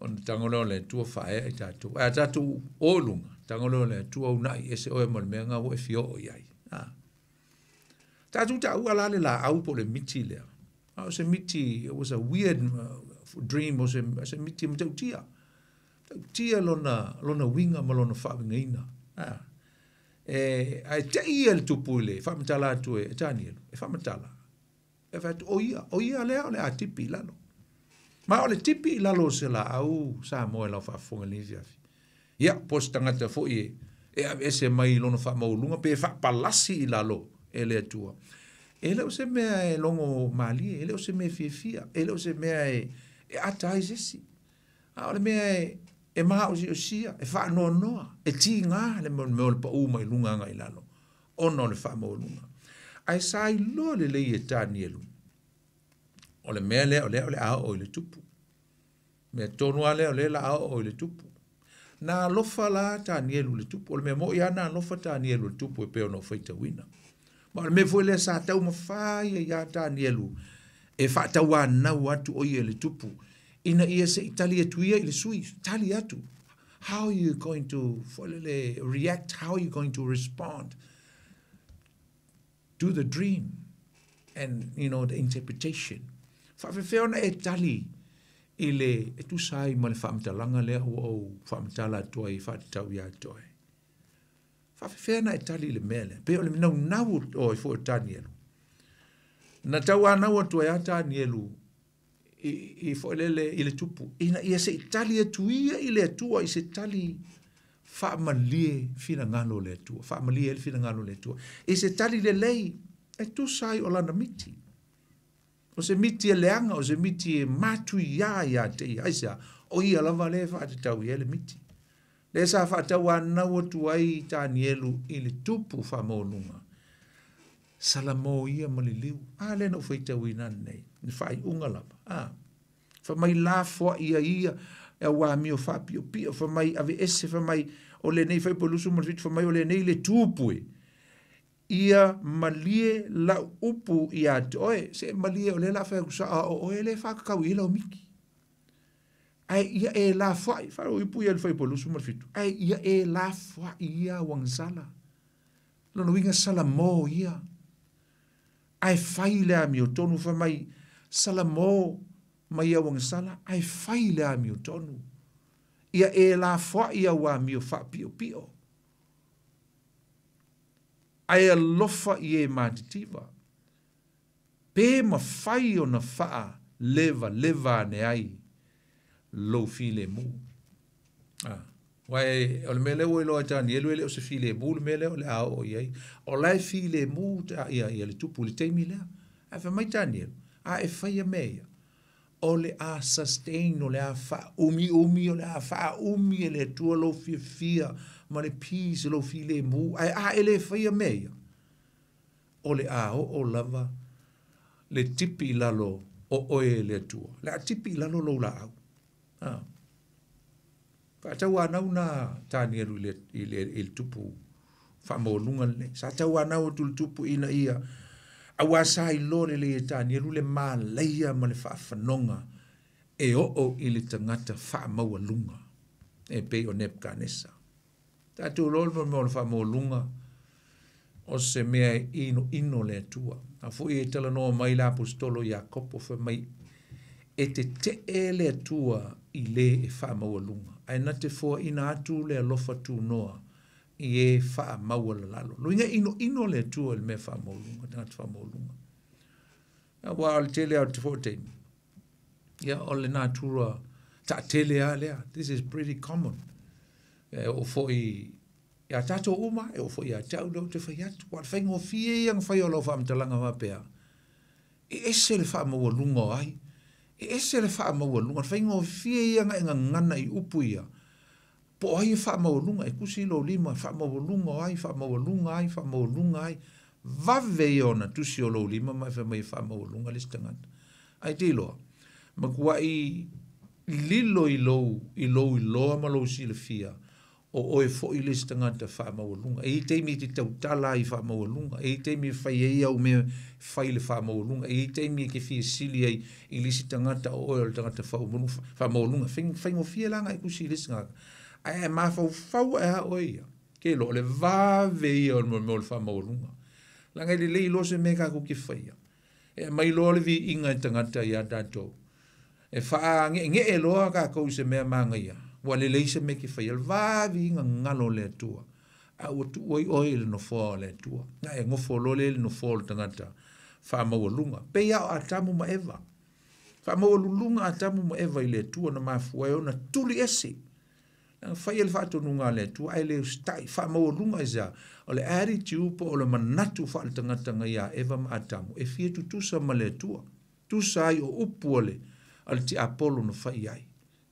ona tago lea o le Atua faaea i tatou. Ae a tatou o i luga, tago lea o le Atua una'i ese oe ma le mea lena ua e fia oo i ai. A. Tatou taua la le laau po o le miti lea. A o se miti, it was a weird dream, o se, se miti matautia. Matautia lona, lona uiga ma lona faauigaina. A. E, ae tei ia le tupu i le faamatala atu e Tanielu, e faamatala. E fai atu, o ia, o ia lea o le a tipi i lalo. Ma o le tipi i lalo o se laau Samoa i lau faafofoga i lenei afiafi. Ia, po o se tagata foi e, e aveese mai i lona faamaualuga pe faapalasi i lalo e le Atua. E le o se mea e logo malie, e le o se mea fiafia, e le o se mea e ata ai se isi. A o le mea e maosiosia, e faanoanoa, e tiga le mea o le pau mai luga agai i lalo, ona o le faamaualuga. Ae sa iloa lelei e Tanielu, o le mea lea o lea o le a oo i le tupu. Mea tonu lava lea o lea o le a oo i le tupu. Na alofa la Tanielu i le tupu. O le mea moi lava na alofa Tanielu i le tupu e pei ona ou faitauina. Ma o le mea foi lea sa taumafai ai lava Tanielu e faatauanau atu o ia i le tupu, ina ia se i tali atu ia i le sui, tali atu. How are you going to react? How are you going to respond to the dream and, you know, the interpretation? Faafefea ona e tali i le e tusa ai ma le faamatalaga lea ua ou faamatala atu ai e faatatau ia te oe. Faafefea ona e tali i le mea lea. Pei o le naunau o ai foi o Tanielu. Na tauanau atu ai a Tanielu i foi lele i le tupu, ina ia se i tali atu ia i le Atua i se tali faamalie finagalo o le Atua, faamalie ai le finagalo o le Atua. I se tali lelei e tusa ai o lana miti. O se miti e leaga, o se miti e matuia ia te ia. Aisea, o ia lava lea e faatatau i ai le miti. Lea sa faatauanau atu ai Tanielu i le tupu faamaualuga. Salamo ia ma liliu. A lea na ou faitauina nei, le faaiuga lava. A, fai mai lafoai ia ia, e au amio faapiopio, fai mai aveese, fai mai o lenei fuaiupu 27, fai mai o lenei le tupu e. Ia malie lau upu ia te oe, se malie o lea o le a fai atu sao, a o oe lea e faatatau i ai lau miti. Ae ia e lafoai, faauipu ia le fuaiupu 27, ae ia e lafoai ia au agasala. Lona uiga salamo ia. Ae fai le amiotonu, fai mai salamo mai au agasala, ae fai le amiotonu. Ia e lafoai au amio faapiopio. Ae alofa i e matitiva. Pe mafai ona faalevaleva ane ai lou filemu. Aua o le mea lea ua iloa e Tanielu e le o se filemu le mea lea o le a oo i ai. O la e filemu ia le tupu i le taimi lea. Ae fai mai Tanielu, a e faia mea ia, o le a sustain, o le a faaumiumi, o le a faaumi e le Atua lou fiafia ma le peace, lou filemu. Ae a e le faia mea ia, o le a oo lava le tipi i lalo o oe e le Atua. Le a tipi i lalo lou laau. Faatauanau na Tanielu i le tupu faamaualuga lenei. Sa tauanau atu le tupu ina ia auā sa iloa lelei e Tanielu le malaia ma le faafanoga e oo i le tagata faamaualuga e pei o Nebukanesa. Tatou iloa le mea o le faamaualuga o se mea e inoino le Atua. A foi e talanoa mai le aposetolo Iakopo fai mai e tetee le Atua i le e faamaualuga, ae na te foaina atu le alofa tunoa i e faamaualalalo. Luiga inoino le Atua i le mea faamaualuga, tagata faamaualuga. Aua o le tele au te fo taimi. Ia o le natura taatele a lea. This is pretty common. E o foi ia tātou uma, e o foi ia te au leo te whai atu. Wa le whaingofie ia nga whai o lau whaamatalanga wapea. E ese le whaamaualuga o ai. E ese le whaamaualuga. Le whaingofie ia nga e ngangana i upu ia. Po ai e whaamaualuga, e kusi lo lima, whaamaualuga o ai, whaamaualuga ai, whaamaualuga ai. Vave ia ona tusi o lo lima, mai wha mai whaamaualuga le sitangata. Ai te iloa, makua i lilo i lou, i lou iloa ma lou silafia, o oe foi le sitangata whaamaualuga. E i teimi i te tautala i whaamaualuga, e i teimi i whai ei au mea whai le whaamaualuga, e i teimi e ke fia sili ai i le sitangata o oe o le tangata whaamaualuga. Whaingofie langa e kusi i le sitangata. Ae mafaufau e a oe ia. Ke lo le vave ia o le mea o le whaamaualuga. Langa i le lei lo se mea kako ki whaia. E mai loa le vi inga e tangata ia tātou. E wha nge e loa kākou se mea manga ia. Ua le lei se mea ki whaia. Le vave inga ngalo le atua. A ua tu oi oi le nofoa o le atua. Nga e ngofo lo le nofoa o le tangata. Whaamaualuga. Pe ia o Atamu ma Eva. Whaamaualuluga Atamu ma Eva i le atua na mafua e ona tuli ese. Na faia le faatonuga a le Atua ae le usitai, faamaualuga aisea? O le attitude po o le manatu faaletagata na ia Eva ma Atamu e fia tutusa ma le Atua. Tusa ai o upu a le a le tiapolo na fai ai.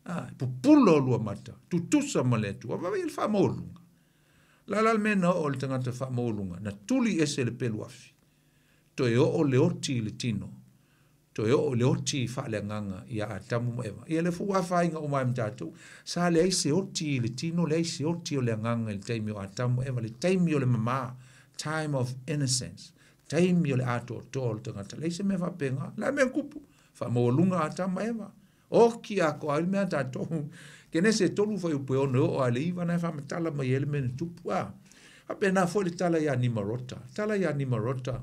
A, pupula olua mata, tutusa ma le Atua. Vaavaai i le faamaualuga. La la le mea na oo i le tagata faamaualuga, na tuli ese le pelu afi, toe oo le oti i le tino, toe oo le oti faaleagaga ia Atamu ma Eva. Ia lea foi ua afaina uma ai ma tatou. Sa leai se oti i le tino, leai se oti o le agaga i le taimi o Atamu ma Eva, le taimi o le mama, time of innocence, taimi o le atoatoa o le tagata. Leai se mea faapena. Le a le mea na tupu? Faamaualuga Atamu ma Eva. Oki atoa ai le mea a tatou. Kenese 3 fuaiupu e 6 e oo lava i le 9 na e faamatala mai ai le mea na tupu. A faapena foi le tala ia Nimarota. Tala ia Nimarota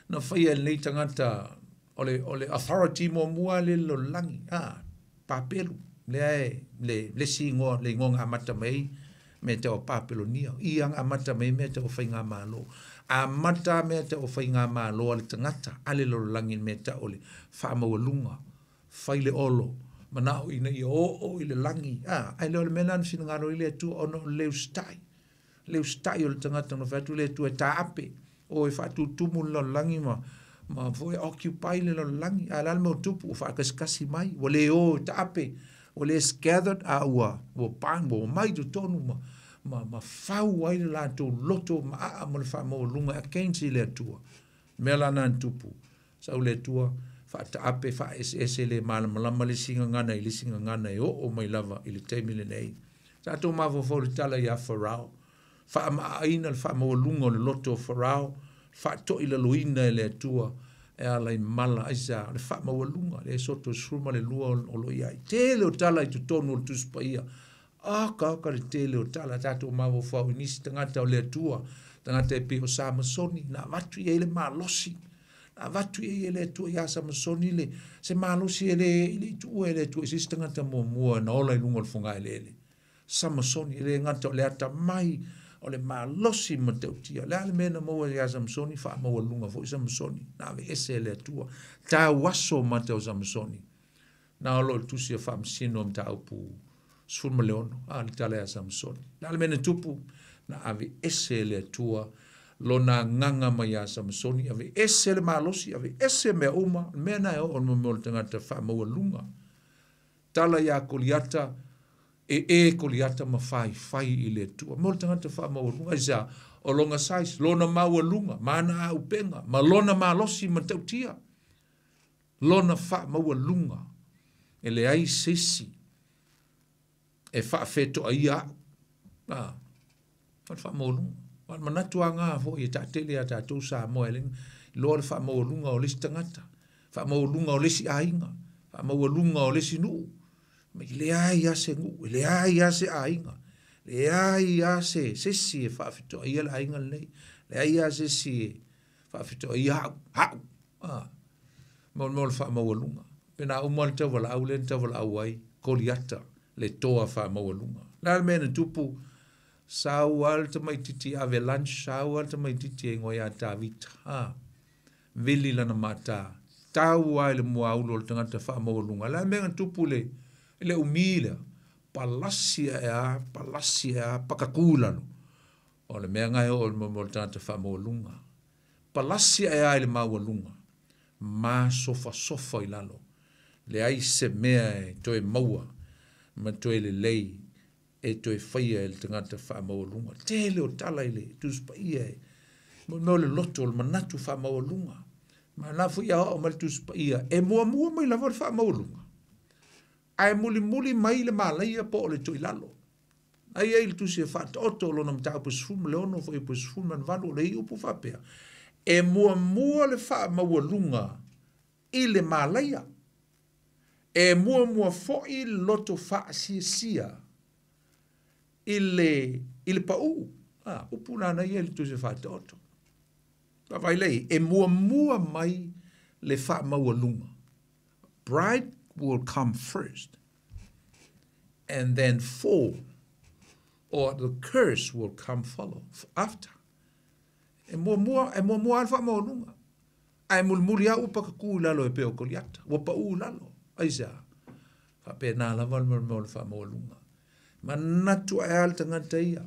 na faia e lenei tagata o le, o le authority muamua le lalolagi, a Papelu, lea e le, le isi igoa, le igoa na amata mai ai mea tau o Papelonia. Ia na amata mai ai mea tau o faigamalo. Amata mea tau o faigamalo a le tagata, a le lalolagi mea tau o le faamaualuga, fai le olo, manao ina ia oo i le lagi, a, ae le o le mea lena na finagalo ai le Atua ona o le le usitai. Le usitai o le tagata na fai atu le Atua e taape, o e faatutumu le lalolagi ma ma foi occupy le lalolagi. A o le a le mea ua tupu? Ua faakasikasi mai, ua le o e taape, ua le scattered, a ua ua bind, ua omai i totonu ma ma ma fau ai le latou loto maaa ma le faamaualuga against i le Atua. O le mea la lena na tupu, sau le Atua faataape faaeseese le malamalama le isi gagana i le isi gagana e oo mai lava i le taimi lenei. Tatou mafaufau i le tala ia Farao, faamataaina le faamaualuga o le loto o Farao, faatoilaloina e le Atua e ala i mala, aisea? O le faamaualuga, le Esoto 12 o lo o i ai. Tele o tala i totonu o le Tusi Paia. Oka oka le tele o tala, tatou mafaufau i nisi tagata o le Atua, tagata e pei o Samasoni, na avatu i ai le malosi, na avatu i ai e le Atua ia Samasoni le, se malosi e le, i le i tuua e le Atua i se isi tagata muamua na ola i luga o le fogaeleele. Samasoni, e le gata o le atamai, o le malosi matautia. O le a le mea na maua ia Samasoni? Faamaualuga foi Samasoni, na aveese e le Atua. Tauaso mata o Samasoni. Na o lo o le tusi a Faamasino mataupu 16, a le tala ia Samasoni. O le a le mea na tupu? Na aveese e le Atua lona agaga mai ia Samasoni, aveese le malosi, aveese mea uma, le mea na e oo i le mea o le tagata faamaualuga. Tala ia Koliata, e e Koliata ma faifai i le Atua. Mo le tagata faamaualuga, aisea? O lona size, lona maualuga, ma ana auupega, ma lona malosi matautia. Lona faamaualuga, e leai se isi e faafetoaia au. A, o le faamaualuga. O le manatu lava foi e taatele ia tatou Samoa e le iloa le faamaualuga o le isi tagata, faamaualuga o le isi aiga, faamaualuga o le isi nuu. E leai lava se nuu, e leai lava se aiga, leai lava se isi e faafetoaia le aiga lenei, leai lava se isi e faafetoaia au, au. A, mo le faamaualuga. Pe na uma le tauvalaau lea na tauvalaau ai Koliata, le toa faamaualuga. O le a le mea na tupu? Sau lava le tamaitiiti ave lunch, sau lava le tamaitiiti e igoa ia Tavita. A, vili lana mata, tau lava i le muaulu o le tagata faamaualuga. O le a le mea na tupu i le umi lea? Palasi ae a, palasi ae a, pakakū i lalo. O le mea lena e oo i le mea o le tagata faamaualuga. Palasi ae a i le maualuga, masofasofa i lalo. Leai se mea e toe maua ma toe lelei e toe faia e le tagata faamaualuga. Tele o tala i le Tusi Paia e mo mea o le loto, o le manatu faamaualuga. Ma la foi a oo mai le Tusi Paia, e muamua mai lava le faamaualuga, ae mulimuli mai le malaia po o le toilalo. Ai ai le tusi e faataoto o lona mataupu 16, fuaiupu 18, o le i upu faapea, e muamua le faamaualuga i le malaia, e muamua foi le loto faasiasia i le, i le pau. A, upu la na ia i le tusi e faataoto. Vaavaai lea, e muamua mai le faamaualuga. Pride will come first, and then fall, or the curse will come follow after. E muamua, e muamua le faamaualuga, ae mulimuli lava ua pakakū i lalo e pei o Koliata, ua pau i lalo. Aisea? Faapena lava le mea o le faamaualuga. Manatu ae lava le tagata ia.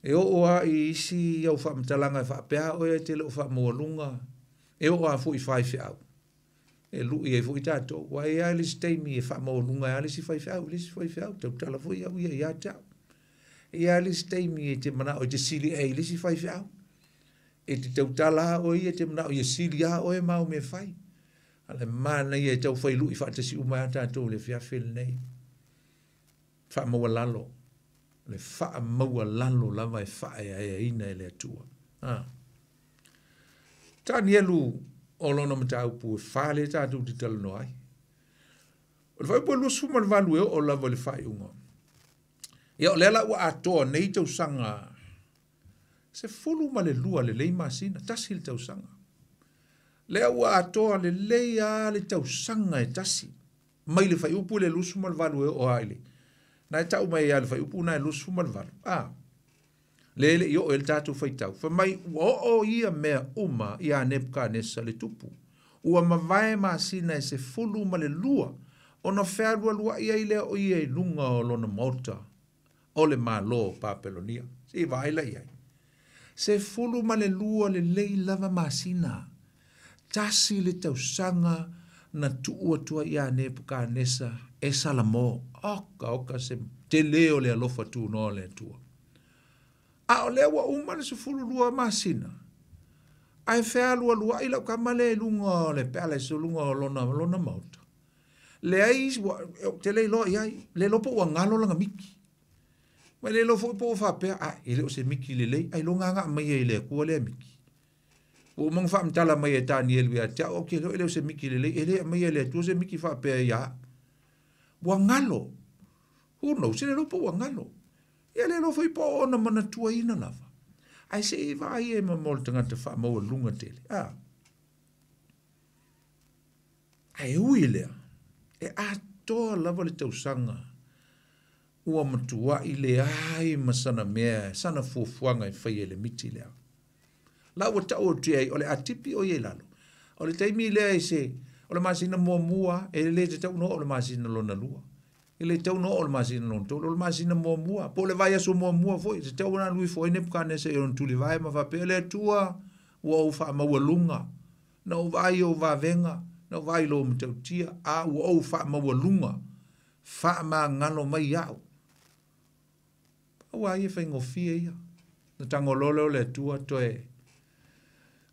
E oo lava i isi au faamatalaga e faapea oe e te le o faamaualuga, e oo lava foi i faifeau, e lui ai foi tatou. Aua e i ai lava le isi taimi e faamaualuga ai lava le isi faifeau i le isi faifeau, tautala foi au ia ia te au. E i ai lava le isi taimi e te manao e te sili ea i le isi faifeau. E te tautala lava oe ia e te manao ia sili lava oe ma au mea e fai. A o le manaia e taufai lui faatasi uma ai lava tatou i le afiafi lenei. Faamaualalo, le faamaualalo lava e faaeaeaina e le Atua. A. Tanielu o lona mataupu e fa lea tatou te talanoa ai. O le fuaiupu e 28 e oo lava i le faaiuga. Ia o lea la ua atoa nei tausaga 12 lelei masina, tasi le tausaga. Lea ua atoa lelei lava le tausaga e tasi mai le fuaiupu le 28 e oo lava i le na e tau mai ai le fuaiupu na e 28. A, lea e le i oo i le tatou faitau. Fai mai ua oo ia mea uma ia Nepukanesa le tupu. Ua mavae masina e 12 ona fealualuai ai lea o ia i luga o lona maota o le Malo o Papelonia. Se i vaai la i ai. 12 lelei lava masina. Tasi le tausaga na tuu atu ai ia Nepukanesa e Salamo. Oka oka se tele o le alofa tunoa o le Atua. A o lea ua uma le 12 masina, ae fealualuai lau tama lea i luga o le palace, o luga o lona, lona maota. Leai, ou te le iloa i ai, le iloa po ua galo lana miki. Ma le iloa foi po ua faapea, a, e le o se miki lelei, ailoga na aumaia i le Atua lea miki. Ua uma ona faamatala mai e Tanielu ia te au, ou te iloa e le o se miki lelei, e le aumaia e le Atua se miki faapea ia au. Ua galo. Who knows, e le iloa po ua galo. Ia le iloa foi po o ona manatuaina lava. Ae se i vaai e ma mo le tagata faamaualuga tele. A. Ae ui lea, e atoa lava le tausaga ua matuai leai ma sana mea, sana fuafuaga e faia i le miti lea. La ua tau atu ai, o le a tipi o ia i lalo. O le taimi lea i se, o le masina muamua, e le tatau ona oo i le masina lona lua. E le tatau ona oo i le masina lona tolu, o le masina muamua, po o le vaiaso muamua foi, e tatau ona alu ifo ai Nepukanesa i ona tulivae ma faapea, le Atua, ua ou faamaualuga, na ou vaai i ou vavega, na ou vaai i lou matautia, a ua ou faamaualuga, faamagalo mai iaʻu. Aua ia faigofie ia. Na tago loa lea o le Atua toe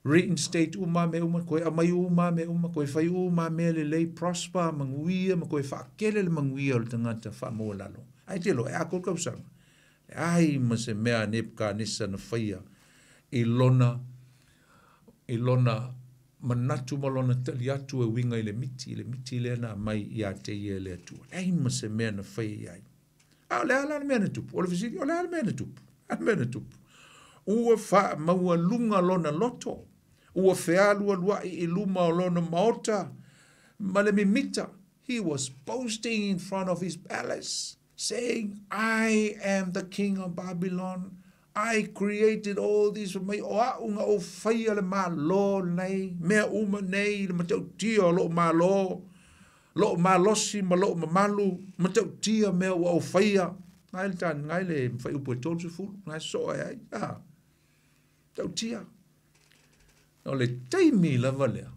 reinstate uma mea uma, toe aumai uma mea uma, toe fai uma mea lelei, prosper, manuia, ma toe faatele le manuia o le tagata faamaualalo. Ae te iloa, e atoa le tausaga. Leai ma se mea a Nepukanesa na faia i lona manatu ma lona tali atu e uiga i le miti lea na aumai ia te ia e le Atua. Leai ma se mea na faia i ai. A o le a la le mea na tupu? O le fesili, o le a le mea na tupu? A le mea na tupu? Ua faamaualuga lona loto, ua fealualuai i luma o lona maota ma le mimita. He was boasting in front of his palace, saying, I am the king of Babylon. I created all this. Mai o au na ou faia le malo nei, mea uma nei, le matautia o lou malo, lou malosi ma lou mamalu, matautia mea ua ou faia. Ngai le tan, ngai le fuaiupu e 30, ngai soa e ai. Ah, tautia. O le taimi lava lea,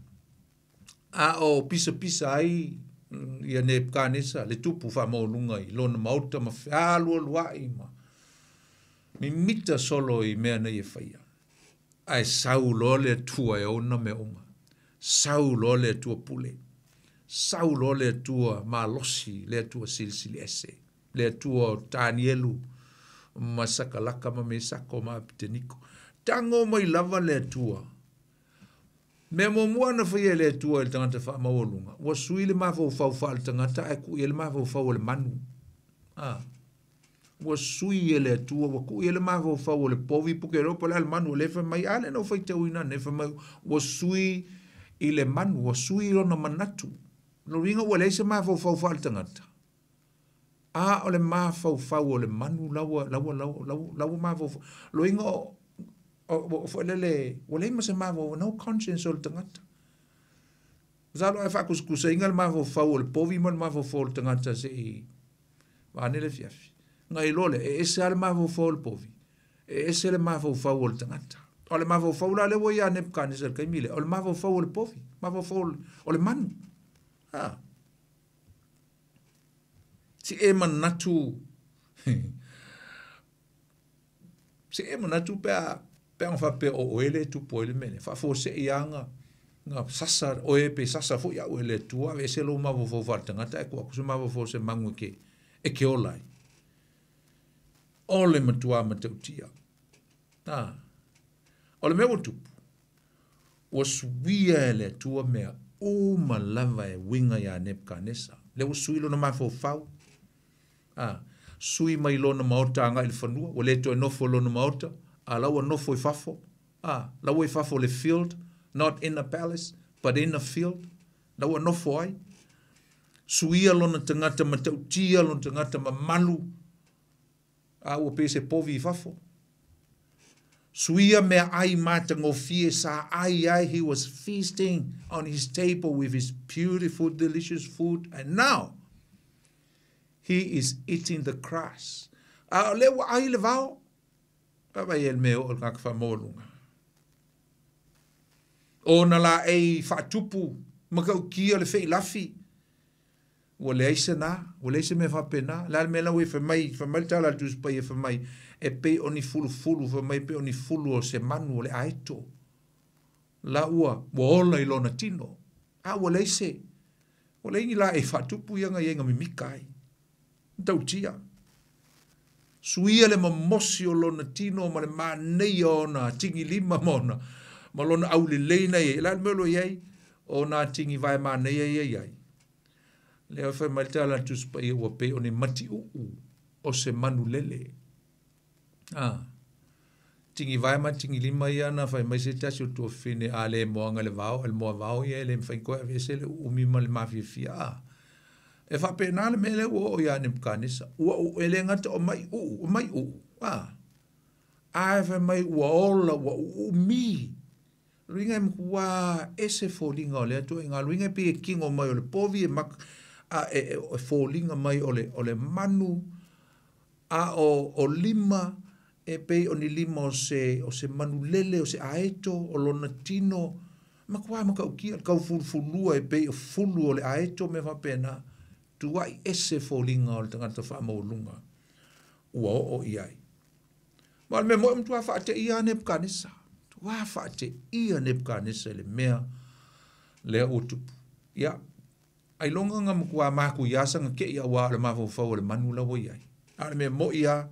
a o pisapisa ai ia Nepukanesa, le tupu faamaualuga i lona maota ma fealualuai ma mimita solo i mea nei e faia. Ae sau loa le Atua e ona mea uma. Sau loa le Atua pule. Sau loa le Atua malosi, le Atua silisili ese. Le Atua o Tanielu ma Sakalaka ma Mesako ma Apiteniko. Tago mai lava le Atua. Mea muamua na faia e le Atua i le tagata faamaualuga, ua sui le mafaufau faale-tagata ae tuu i ai le mafaufau o le manu. A. Ua sui e le Atua, ua tuu i ai le mafaufau o le povi, po ke po le a le manu o lea fai mai, a lea na ou faitauina nei, fai mai, ua sui i le manu, ua sui lona manatu. Lona uiga ua leai se mafaufau faale-tagata. A o le mafaufau o le manu la ua mafaufau. Lona uiga o foi lele, ua leai ma se mafaufau, no conscience o le tagata. Masalo ae faakusekuseina le mafaufau o le povi ma le mafaufau o le tagata se i vaane le afiafi. Ona e iloa lea, e ese lava le mafaufau o le povi, e ese le mafaufau o le tagata. O le mafaufau la lea ua ia Nepukanesa i le taimi lea, o le mafaufau o le povi, mafaufau o le manu. A. Se i e manatu, se i e manatu pe a pe ana faapea o oe lea e tupu ai le mea lea, faafuasei lava na sasa oe pe sasa foi au e le Atua, aveese lou mafaufau faaletagata ae tuu atu se mafaufau o se manu e te ola ai. O le matua matautia. A. O le mea ua tupu, ua suia e le Atua mea uma lava e uiga ia Nepukanesa. Lea ua sui lona mafaufau, a, sui mai lona maota agai i le fanua, ua le toe nofo i lona maota, a la ua nofo i fafo, a, la ua i fafo i le field, not in a palace, but in a field, la ua nofo ai. Suia lona tagata matautia, lona tagata mamalu, a ua pei se povi i fafo. Suia meaai matagofie sa ai ai, he was feasting on his table with his beautiful, delicious food, and now he is eating the grass. A o lea ua ai le vao, vaavaai i le mea e oo i le tagata faamaualuga. Ona laei faatupu matautia le feilafi, ua leai se na, ua leai se mea faapena. O le a le mea la ua i ai? Fai mai, fai mai le tala a le Tusi Paia fai mai, e pei o ni fulufulu, fai mai e pei o ni fulu o se manu o le aeto. La ua, ua ola i lona tino. A ua leai se, ua leai ni laei faatupu ia na i ai na mimita ai. Matautia. Suia le mamosi o lona tino ma le manaia o ona atigilima ma ona ma lona aulelei na i ai. O le a le mea o lo o i ai? O ona atigi vae manaia ia e i ai. Lea fai mai le tala a le Tusi Paia ua pei o ni matiuu o se manu lele. A, tigivae ma tigilima ia na fai mai se tasi o tuafafine a le moaga i le vao, le moavao ia e le mafai ona toe aveese le uumi ma le mafiafia. A, e faapena le mea lea ua oo ia Nepukanesa. Ua e le gata o mai uu, o mai uu, a, ae fai mai ua ola, ua uumi. O lona uiga e matua ese foliga o lea ituaiga luiga e pei e tino mai o le povi e maka, a e, e foliga mai o le, o le manu, a o, o lima e pei o ni lima o se, o se manu lele, o se aeto, o lona tino, matua matautia, le taufulufulua e pei o fulu o le aeto, mea faapena, tuai ese foliga o le tagata faamaualuga ua oo i ai. Ma o le mea moni ua matua faateia lava Nepukanesa, matua faateia Nepukanesa i le mea lea ua tupu. Ia, ailoga na matua matuia sana tei aua o le mafaufau o le manu la ua i ai. A o le mea moni lava,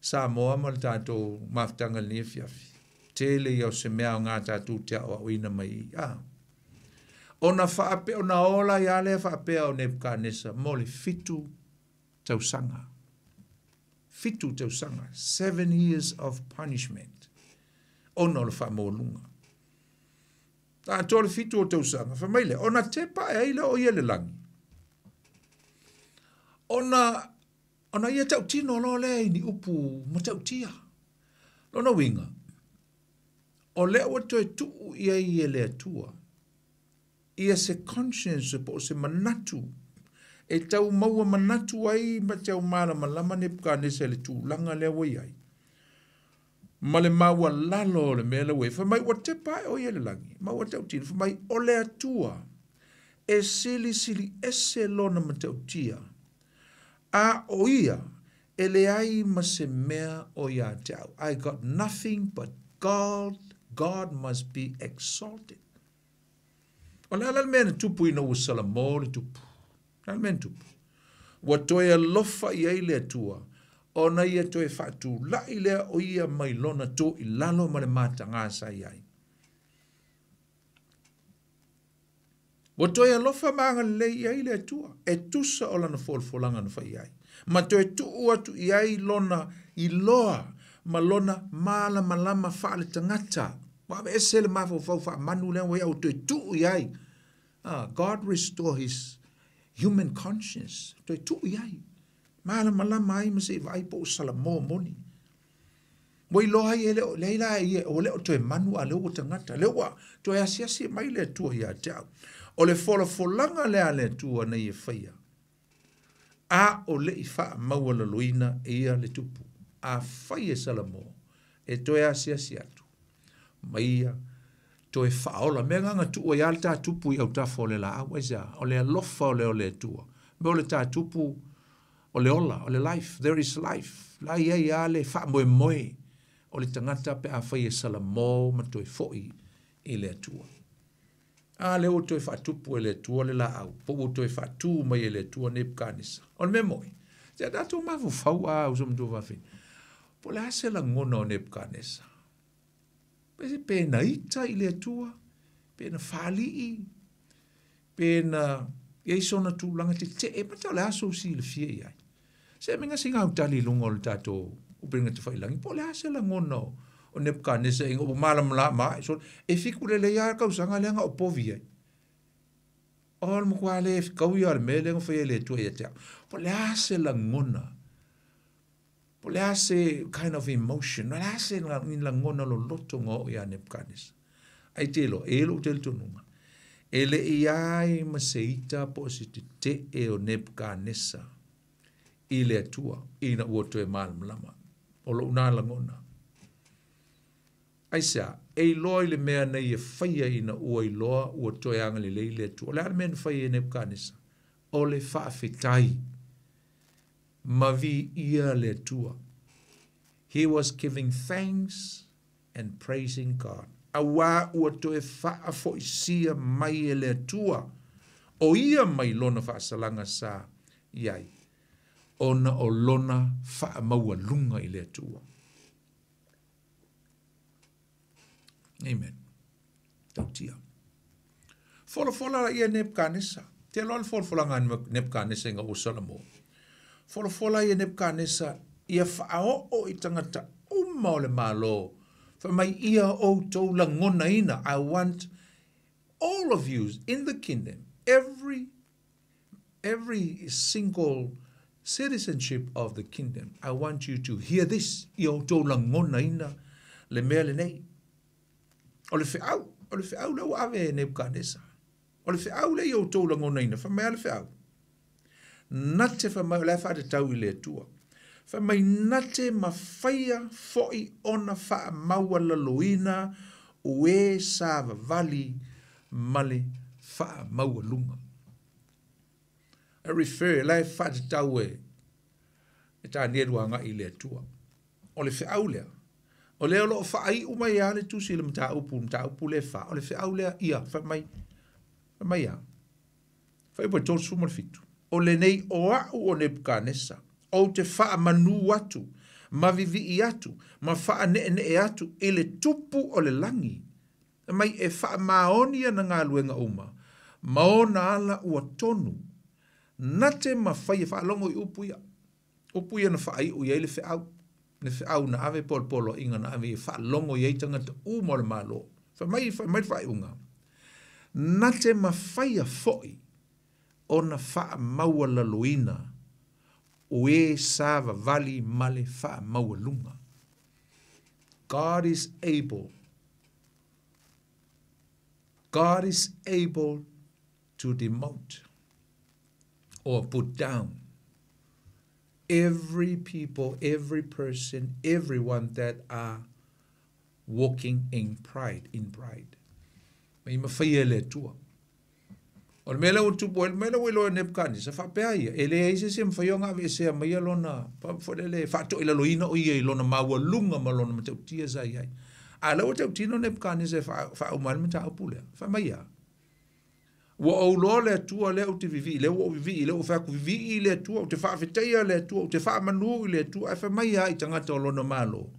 Samoa ma le tatou mafutaga i lenei afiafi, tele ia o se mea aoga tatou te aoaoina mai i i. A, ona faapea, ona ola ai lava lea faapea o Nepukanesa mo le 7 tausaga. 7 tausaga, 7 years of punishment, ona o le faamaualuga. Atoa le 7 o tausaga, fai mai lea, ona tepa ae ai lea o ia i le lagi. Ona, ona ia tautino loa lea i ni upu matautia. Lona uiga, o lea ua toe tuu i ai e le Atua ia se conscience po o se manatu e tau maua manatu ai ma tau malamalama Nepukanesa i le tulaga lea ua i ai ma le maualalo o le mea lea ua i ai. Fai mai ua tepa ae o ia i le lagi ma ua tautino, fai mai o le Atua e silisili ese lona matautia, a o ia e leai ma se mea o ia te au. I got nothing but God, God must be exalted. O le a la le mea na tupu ina ua salamo le tupu? O le a le mea na tupu? Ua toe alofa i ai le Atua, ona ia toe faatulai lea o ia mai lona tō i lalo ma le mataga sa i ai. Ua toe alofa ma agalelei i ai le Atua, e tusa o lana folafolaga na fai ai, ma toe tuu atu i ai lona iloa ma lona malamalama faaletagata. Ua aveese le mafaufau faamanu lea ua i ai, ua toe tuu i ai. God restore his human conscience, toe tuu i ai. Malamalama ai ma se i vaai po o salamo moni. Ua iloa ai e le o, leai la ia, ua le o toe manu a lea ua tagata. Lea ua toe asiasi mai le Atua ia te au. O le folafolaga lea a le Atua na ia faia. A o le'i faamaualaloina e ia le tupu. Afai e salamo e toe asiasi atu ma ia toe faaola. Mea na na tuu ai lava le ta tupu i autafa o le laau. Aisea? O le alofa o lea o le Atua. Mea o le ta tupu o le ola, o le life, there is life. La i ai lava le faamoemoe o le tagata pe afai e salamo ma toe fo'i i le Atua. A lea ua toe faatupu e le Atua le laau, po ua toe faatū mai e le Atua Nebukanesa. O le mea moni, se i tatou mafaufau a uso ma tuafafine, po o le a se lagona o Nebukanesa? Pe pe na ita i le Atua, pe na fali'i, pe na i ai sona tulaga tete'e, mata o le a sou silafia i ai. Se mea se gautali i luga o le tatou upega tafailagi, po o le a se lagona o Nebukanesa ina ua malamalama ae, so, e fiku lelei lava le tausaga lea na ou povi ai. O le matua le fetaui lava o le mea lea na faia e le Atua ia te au. Po o le a se lagona, po o le a se kind of emotion, o le a se lagona loloto na oo ia Nebukanesa. Ae te iloa, e i ai lou talitonuga, e le'i ai ma se ita po o se tete'e o Nebukanesa i le Atua ina ua toe malamalama. O lou na lagona. Aisea? E iloa i le mea na ia faia ina ua iloa ua toe agalelei le Atua. O le a le mea na faia e Nebukanesa? O le faafetai ma viia le Atua. He was giving thanks and praising God. Auā ua toe faafoisia mai e le Atua o ia mai lona faasalaga sa i ai, ona o lona faamaualuga i le Atua. Amen. Tautia. Folafola laia e Nebukanesa. Te iloa le folafolaga a Nebukanesa ina ua salamo. Folafola ia Nebukanesa ia faaoo i tagata uma o le Malo. Fai mai ia outou lagonaina. I want all of you in the kingdom, every single citizenship of the kingdom, I want you to hear this. Ia outou lagonaina le mea lenei. O le feau, o le feau lea ua ave e Nebukanesa. O le feau lea ia outou lagonaina, fai mai a le feau. Na te fai mai o le a faatatau i le Atua. Fai mai na te mafaia fo'i ona faamaualaloina o e savavali ma le faamaualuga. I refer, la e faatatau e Tanielu agai i le Atua. O le feau lea, o lea o loo faaiu mai lava le tusi i le mataupu, mataupu le fa, o le feau lea ia, fai mai, fai mai a. Fai po 37. O lenei o a'u o Nebukanesa, ou te faamanū atu, ma vivi'i atu, ma faaneenee atu i le tupu o le lagi. Mai e faamaoni ana galuega uma, ma ona ala ua tonu. Na te mafai e faalogo i upu ia. Upu ia na faaiu i ai le feau. Le feau na ave po o le poloaiga na ave ia faalogo i ai tagata uma o le Malo. Fai mai, fai mai le faaiuga. Na te mafaia fo'i ona faamaualaloina o e savavali ma le faamaualuga. God is able. God is able to demote or put down every people, every person, everyone that are walking in pride, in pride. Ma i mafaia e le Atua. O le mea lea ua tupu ai, le mea lea ua iloa e Nebukanesa, faapea ia, e leai se isi e mafai ona aveesea mai ia lona, foi lele, faatoilaloina o ia i lona maualuga ma lona matautia sa i ai. A lea ua tautino Nebukanesa e faauma ai le mataupu lea. Fai mai ia, ua ou iloa le Atua lea ou te vivii, lea ua ou vivii, lea ua fai atu vivii i le Atua, ou te faafetaia le Atua, ou te faamanū i le Atua, ae fai mai ia i tagata o lona Malo.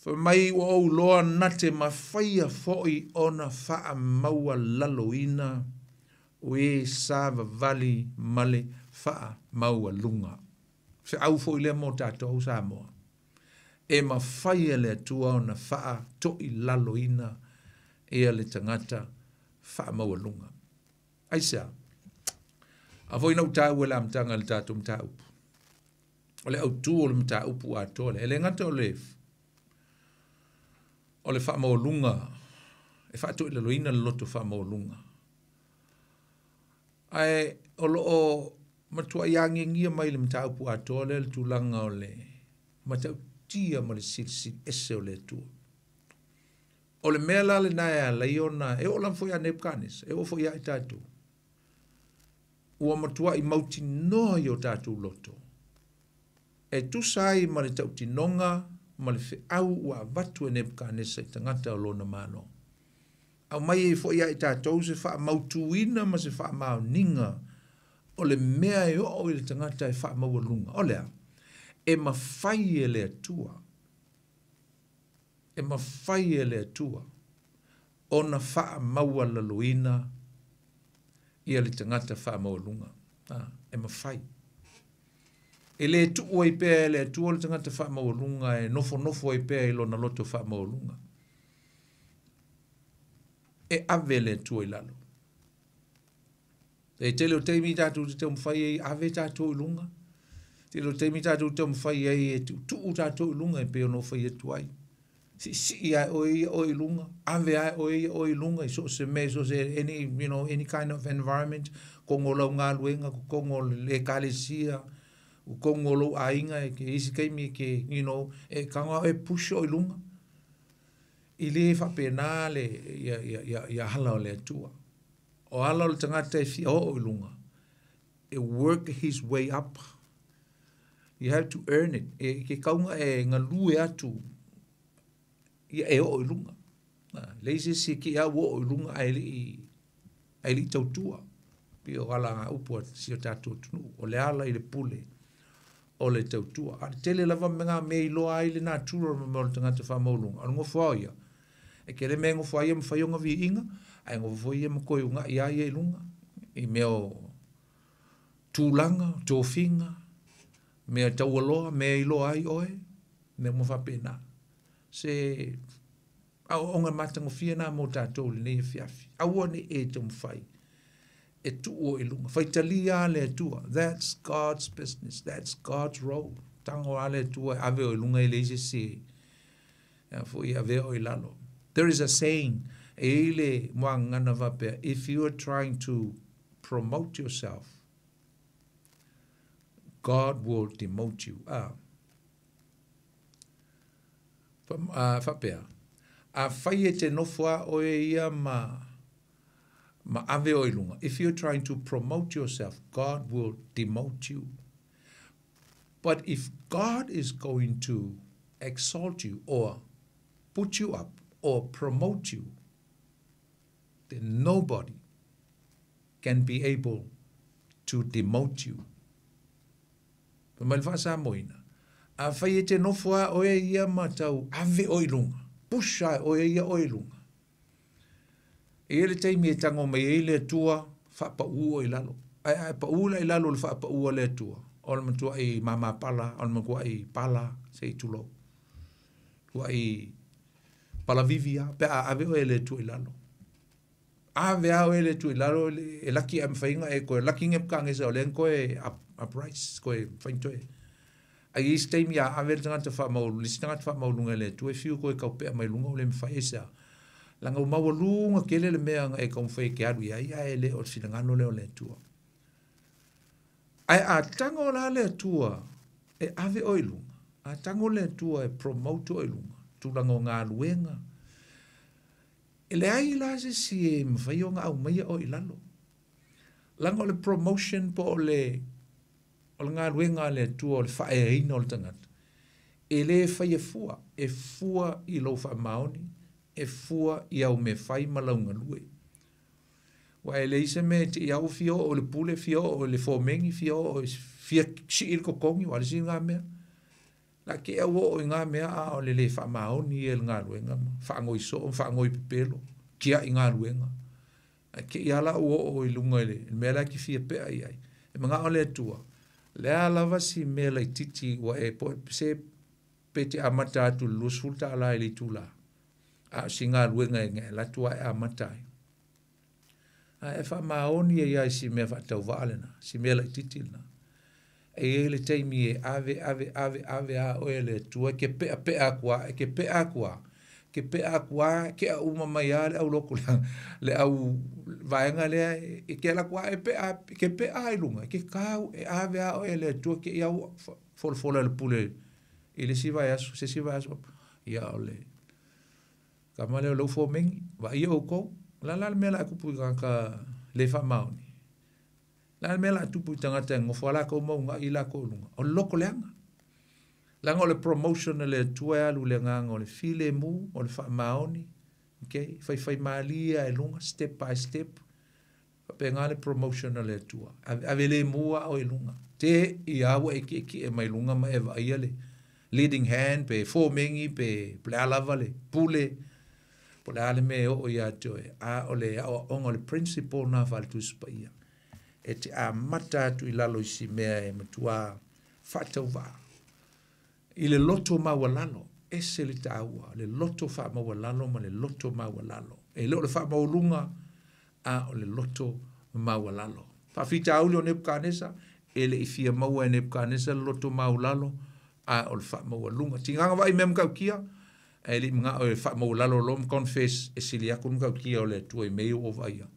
Fai mai ua ou iloa na te mafaia fo'i ona faamaualaloina o e savavali ma le faamaualuga. Feau foi lea mo tatou Samoa. E mafai e le Atua ona faatoilaloina ia le tagata faamaualuga. Aisea? A foi na ou taua i le amataga i le tatou mataupu. O le autū o le mataupu atoa lea. E le gata o le faamaualuga e faatoilaloina le loto faamaualuga. Ae o loo matuai agiagia mai le mataupu atoa lea le tulaga o le matautia ma le silisili ese o le Atua. O le mea la lena e ala ai ona e oo lava foi ia Nepukatanesa, e oo foi ia i tatou, ua matuai mautinoa i o tatou loto, e tusa ai ma le tautinoga ma le feau ua avatu e Nepukatanesa i tagata o lona Malo. Aumai ai foi ia i tatou se faamautuina ma se faamaoniga o le mea e oo i le tagata e faamaualuga. O le a? E mafai e le Atua, e mafai e le Atua ona faamaualaloina ia le tagata faamaualuga. E mafai. E le tuu ai pea e le Atua le tagata faamaualuga e nofonofo ai pea i lona loto faamaualuga. E ave le Atua i lalo. E tele o taimi tatou te taumafai ai ave tatou i luga. Tele o taimi tatou te taumafai ai e tuutuu tatou i luga e pei ona ou fai atu ai. Siisii ae oe ia oe i luga, ave ae oe ia oe i luga i so o se mea, so se any, you know, any kind of environment, totonu o lau galuega, totonu o le ekalesia, totonu o lou aiga, e ke isi taimi e ke, you know, e tago lava oe push oe i luga. E le faapena le ia ia ia ia ala o le Atua. O ala o le tagata e fia oo i luga, e work his way up. You have to earn it. E ke kauga e galue atu ia e oo i luga. Leai se isi e kii au oo i luga ae lei tautua. Pei o ala ngā upu a si o tātou atunuu. O le ala i le pule o le tautua. A le tele lava me ngā mea i loa ai le natura ma mea o le tagata faamaualuga. O le nofo ao ia. E tele mea e nofo ai ia ma fai ona viiga, ae nofo foi ia ma toe uunai lava ia i luga i mea o tulaga, tofiga, mea taualoa, mea e iloa ai oe, mea uma faapena. Se aoaoga matagofie na mo tatou i lenei afiafi. Aua ne i e taumafai e tuu oe i luga. Faitalia lava le Atua. That's God's business. That's God's role. Tago lava le Atua e ave oe i luga e leai se isi e foi e avea oe i lalo. There is a saying, e i ai le muagagana faapea, if you are trying to promote yourself, God will demote you. Faapea, afai e te nofo lava oe ia ma ave oe i luga, if you're trying to promote yourself, God will demote you. But if God is going to exalt you or put you up or promote you, then nobody can be able to demote you. Fai mai le Faa-Samoaina, afai e te nofo lava oe ia ma tau ave oe i luga, push lava e oe ia oe i luga, e i ai le taimi e tago mai ai le Atua, faapau oe i lalo. Ae a e pau la i lalo i le faapau a le Atua, o le matuai mamapala, o le matuai pala, se i tulou. Matuai palavivi lava pe a ave oe e le Atua i lalo. Ave lava oe e le Atua i lalo, e laki ae mafai ona e toe laki Nepukatanesa o lea na toe uprise, toe mafai ona toe. Ae i ai isi taimi a ave le tagata faamaualuga, le isi tagata faamaualuga e le Atua e fiu e toe taupea mai luga ua le mafai. Aisea? Leaga ua maualuga tele le mea na e taumafai e te alu i ai, ae le o le finagalo lea o le Atua. Ae a tago la le Atua e ave oe i luga, a tago le Atua e promote oe i luga, tulaga o galuega, e leai la se isi e mafai ona aumaia oe i lalo. Leaga o le promotion po o le o le galuega a le Atua o le faaeaina o le tagata, e le faia fua, e fua i lou faamaoni, e fua i au mea fai ma lau galue. Aua e leai se mea e te i lava ua fia oo i le pule, fia oo i le fomeni, fia oo i fia sii le totogi, aua o le isi lena mea. O le a te i lava ua oo i na mea a o le le faamaoni ia i le galuega ma faanoi soo ma faanoi pepelo, tiai galuega. Ae te i lava la ua oo i luga i le mea la e te fia pea i ai. E manao le Atua, o le a lava si mea laitiiti ua e se pe te amata atu i le $20 i le itula, a o si galuega e alu atu lava e amata ai. Ae e faamaoni ai lava i si mea faatauvaa lena, si mea laitiiti lena. E i ai le taimi e ave, ave, ave, ave lava oe e le Atua e te peapea atu lava, e te pea atu lava. Ke pe'a aku lava, ke'a uma mai lava le au loto le au vaega lea e te alu atu lava e pe'a, e te pe'a lava i luga, e te tau e ave lava oe e le Atua te i lava ua folafola e le pule i le isi vaiaso, se isi vaiaso, ia o le tama lea o lea ua fomeni, vaaia outou. O le a la le mea o le a tupu i tagata le faamaoni? O le a le mea o le a tupu i tagata e nonofo lava latou ma uunai latou i luga? O le loto leaga. Leaga o le promotion a le Atua e alu i le agaga o le filemu, o le faamaoni, okay, faifaimalie lava i luga, step by step, faapena le promotion a le Atua. Ave lemu lava oe i luga. Te i lava ua e tietie mai luga ma e vaaia le leading hand pe fomeni pe po o le a lava le pule, po o le a le mea e oo ia te oe, a o le aoaoga o le principle lena faale-Tusi Paia. E te amata atu i lalo i si mea e matua faatauvaa. I le loto maualalo, ese le taua, le loto faamaualalo ma le loto maualalo. E le o le faamaualuga, a o le loto maualalo. Faafitauli o Nepukanesa, e le i fia maua e Nepukanesa le loto maualalo, a o le faamaualuga. Tigaga vaai mea matautia, ae le i manao e faamaualalo loa ma confess e sili atu le matautia o le Atua i mea ia ua ou vaaia.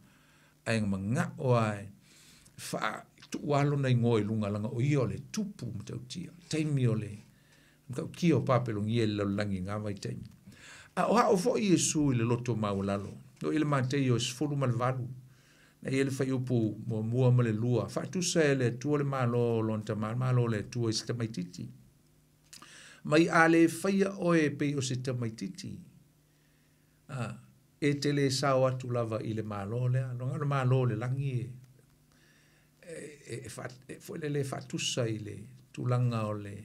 Ae na manao lava e faatuu lava lona igoa i luga leaga o ia o le tupu matautia, taimi o le matautia o Papelonia i le lalolagi i na vaitaimi. A o ao foi Iesu i le loto maualalo. O i le Mateio e 18, na i ai le fuaiupu 1 ma le 2, faatusa e le Atua le Malo o lona Tama, le Malo o le Atua i se tamaitiiti. Mai a le faia oe e pei o se tamaitiiti, a, e te le sao atu lava i le Malo lea. Leaga o le Malo o le lagi e, e, e, e, foi lele e faatusa i le tulaga o le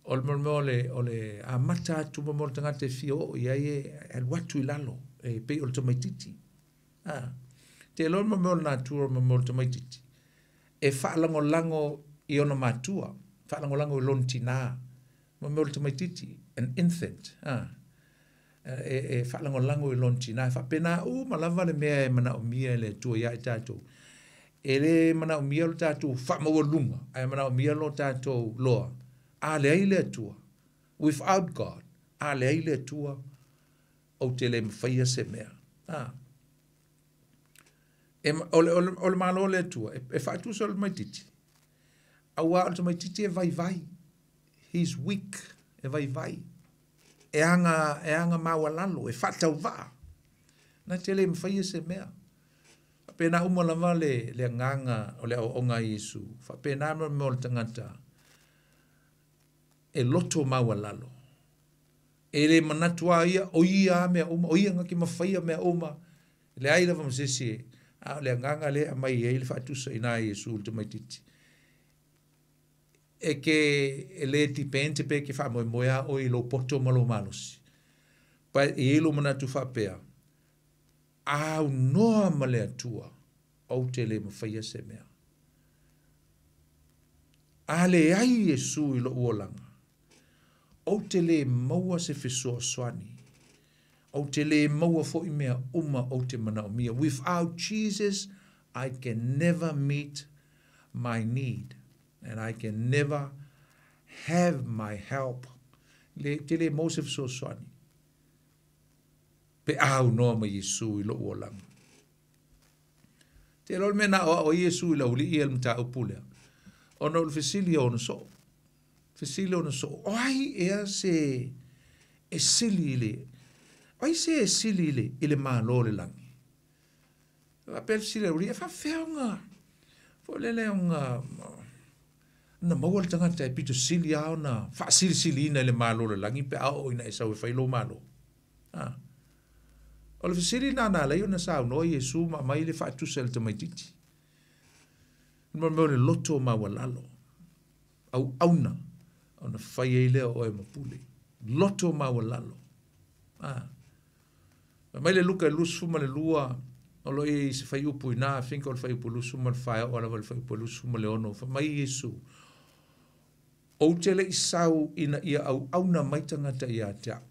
o le mea o le amata atu mo le tagata e fia oo i ai e alu atu i lalo e pei o le tamaitiiti. A, te iloa mo mea o le natura mo mea o le tamaitiiti e faalagolago i ona matua, faalagolago i lona tinā, mo mea o le tamaitiiti, an infant, a, e faalagolago i lona tinā. E faapena uma lava le mea e manaomia e le Atua iā i tatou. E le manaomia lo tatou faamaualuga, ae manaomia lo tatou loa. A leai le Atua, without God, a leai le Atua, ou te le mafaia se mea. A. E, o, le, o, le, o le Malo o le Atua, e faatusa o le tamaitiiti. Auā o le tamaitiiti e vaivai. He's weak, e vaivai. E aga, e aga maualalo, e faatauvaa. Na te le mafaia se mea. Faapena uma lava le, le agaga o le aoaoga a Iesu. Faapena mo mea o le tagata e loto maualalo. E le manatu a ia, o ia a mea uma, o ia na te mafaia mea uma. Leai lava ma se isi e, a o le agaga lea e aumai ai le faatusaiina e Iesu i le tamaitiiti. E ke e le depend pe ke faamoemoe lava oe i lou poto ma lou malosi. Pa e i ai lou manatu faapea, a aunoa ma le Atua, ou te le mafaia se mea. A leai Iesu i lou olaga, ou te le maua se fesoasoani. Ou te le maua foi mea uma ou te manaomia. Without Jesus, I can never meet my need and I can never have my help. Le, te le maua se fesoasoani. Pe a aunoa ma Iesu i lou olaga. Te iloa le mea na aoao ai Iesu i le aualii ia i le mataupu lea, ona o le fesili a ona soo. Fesili ona soo, o ai ea se e sili i le, o ai se e sili i le, i le Malo o le lagi? Faapea le fesili a le aualii, e faapefea ona, foi lele ona, na maua le tagata e pito sili lava ona faasilisiliina i le Malo o le lagi pe a oo ina e sau e fai lou Malo? A. O le fesili lena na ala ai ona saunoa Iesu ma aumai le faatusa i le tamaitiiti. Mo le mea o le loto maualalo, auauna, ona fai ai lea o oe ma pule. Loto maualalo. A. Fai mai le Luka i le 22, o lo o i ai se fuaiupu i ina, I think o le fuaiupu 24 e oo lava i le fuaiupu 26, fai mai Iesu, Ou te le i sau ina ia auauna mai tagata ia te au,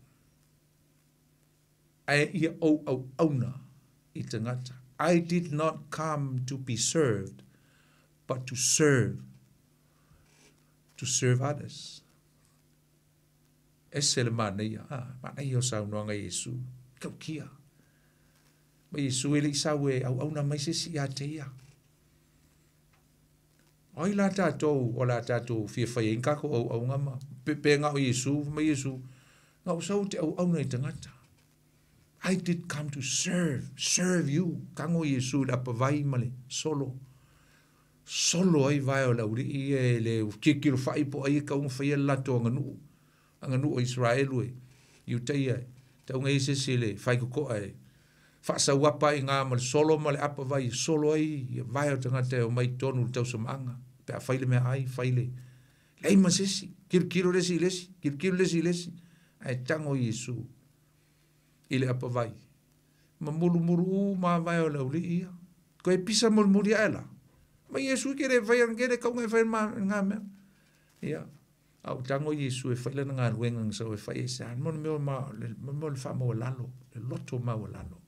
ae ia ou auauna i tagata. I did not come to be served, but to serve, to serve others. Ese le manaia, a, manaia o saunoaga a Iesu, tautia. Ma Iesu e le i sau e auauna mai se isi ia te ia. O ai la tatou o le a tatou fia fai ai ni tatou auauga ma pe, pe na o Iesu, ma Iesu, na ou sau ou te auauna i tagata. I did come to serve, serve you. Tago Iesu i le apavai ma le solo. Solo ai vae o le auli'i ia e le tilotilo fa'i po o ai e tatau ona faia le latou aganuu, aganuu a Isaraelu e Iutaia e tatau ona i ai se isi e faitoto'a e faasauapa ai i ina ma le solo ma le apavai e solo ai vae o tagata e omai i totonu i le tausamaaga pe a fai le meaai, fai le leai ma se isi, tilotilo le isi i le isi, tilotilo le isi i le isi, ae tago Iesu i le apavai ma mulumulu'u uma lava vae o le auli'i ia. Toe pisa mulimuli ae la, ma Iesu e te le faia, e le tatau ona e faia lena mea. Ia, a ua tago Iesu e fai lana galuega na sau e fai, aisea? Mo le mea o le faamaualalo, le loto maualalo.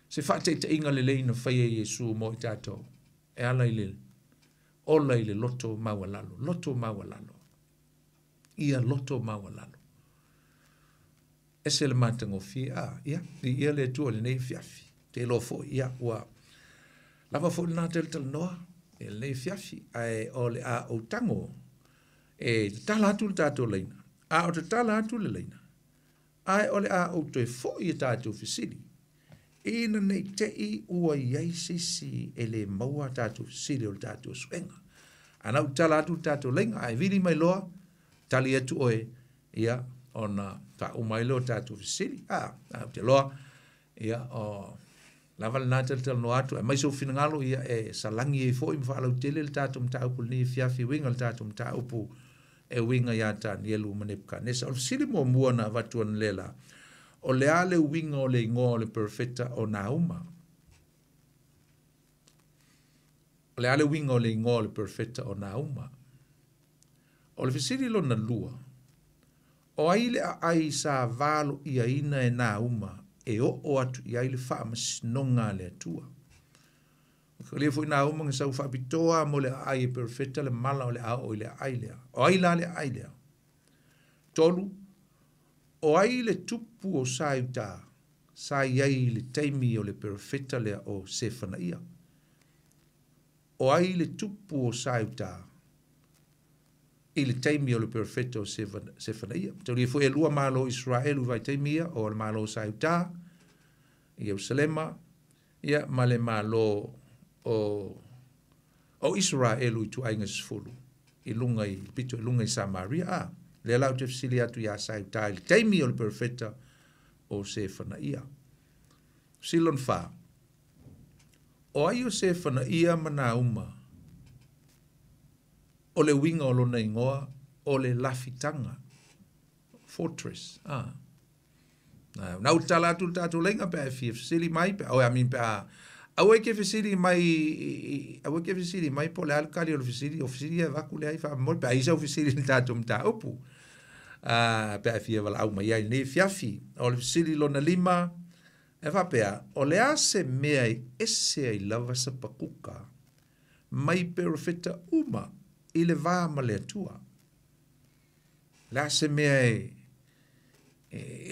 Se faataitaiga lelei na faia e Iesu mo i tatou, e ala i le ola i le loto maualalo, loto maualalo. Ia loto maualalo. Ese le matagofie, a, ia, viia le Atua i lenei afiafi. Ou te iloa foi, ia, ua lava foi lena talatalanoa i lenei afiafi, ae o le a ou tago e tatala atu le tatou laina, a o tatala atu le laina, ae o le a ou toe foi i a tatou fesili, ina ne i te i ua i ai se isi e le maua a tatou fesili o le tatou suega. A na ou tatala atu le tatou laina, ae vili mai loa, tali atu oe, ia, ona faauma ai lea o tatou fesili. A, a ou te iloa, ia, o lava lena talatalanoa atu, aemaise ou finagalo, ia, e salagi ai foi ma faalautele le tatou mataupu i lenei afiafi e uiga i le tatou mataupu e uiga ia Tanielu ma Nepukanesa. O le fesili muamua na avatu analeila, o le a le uiga o le igoa o le perofeta o Nauma? O le a le uiga o le igoa o le perofeta o Nauma? O le fesili lona lua, o ai le aai sa valoiaina e Nauma e oo atu i ai le faamasinoga a le Atua? O lea foi Nauma na sau faapitoa mo le aai e perofeta le mala o le a oo i le aai lea. O ai la le aai lea? Tolu, o ai le tupu o Saiuta sa i ai i le taimi o le perofeta lea o Sefanaia? O ai le tupu o Saiuta i le taimi o le perofeta o Sefanaia? Mataulia foi e lua malo o Isaraelu i vaitaimi ia, o le malo o Saiuta i Ierusalema, ia ma le malo o o Isaraelu i ituaiga sefulu i luga i pito i luga i Samaria. A, lea la ou te fesili atu iā Saiuta i le taimi o le perofeta o Sefanaia. Fesili lona fa, O ai o Sefanaia ma Nauma? O le uiga o lona igoa o le lafitaga, fortress. A. Na, na tatala atu le tatou laina pe a e fia fesili mai, pe a, I mean, pe a, aua e te fesili mai, aua e te fesili mai po o le a le tali o le fesili, o fesili ia e avatu leai faamolemole, pe a i ai sau fesili i le tatou mataupu, pe a e fia valaau mai ai i lenei afiafi. O le fesili lona lima, E faapea, o le a se mea i ese ai lava Sapakuka mai perofeta uma i le va ma le Atua? O le a se mea e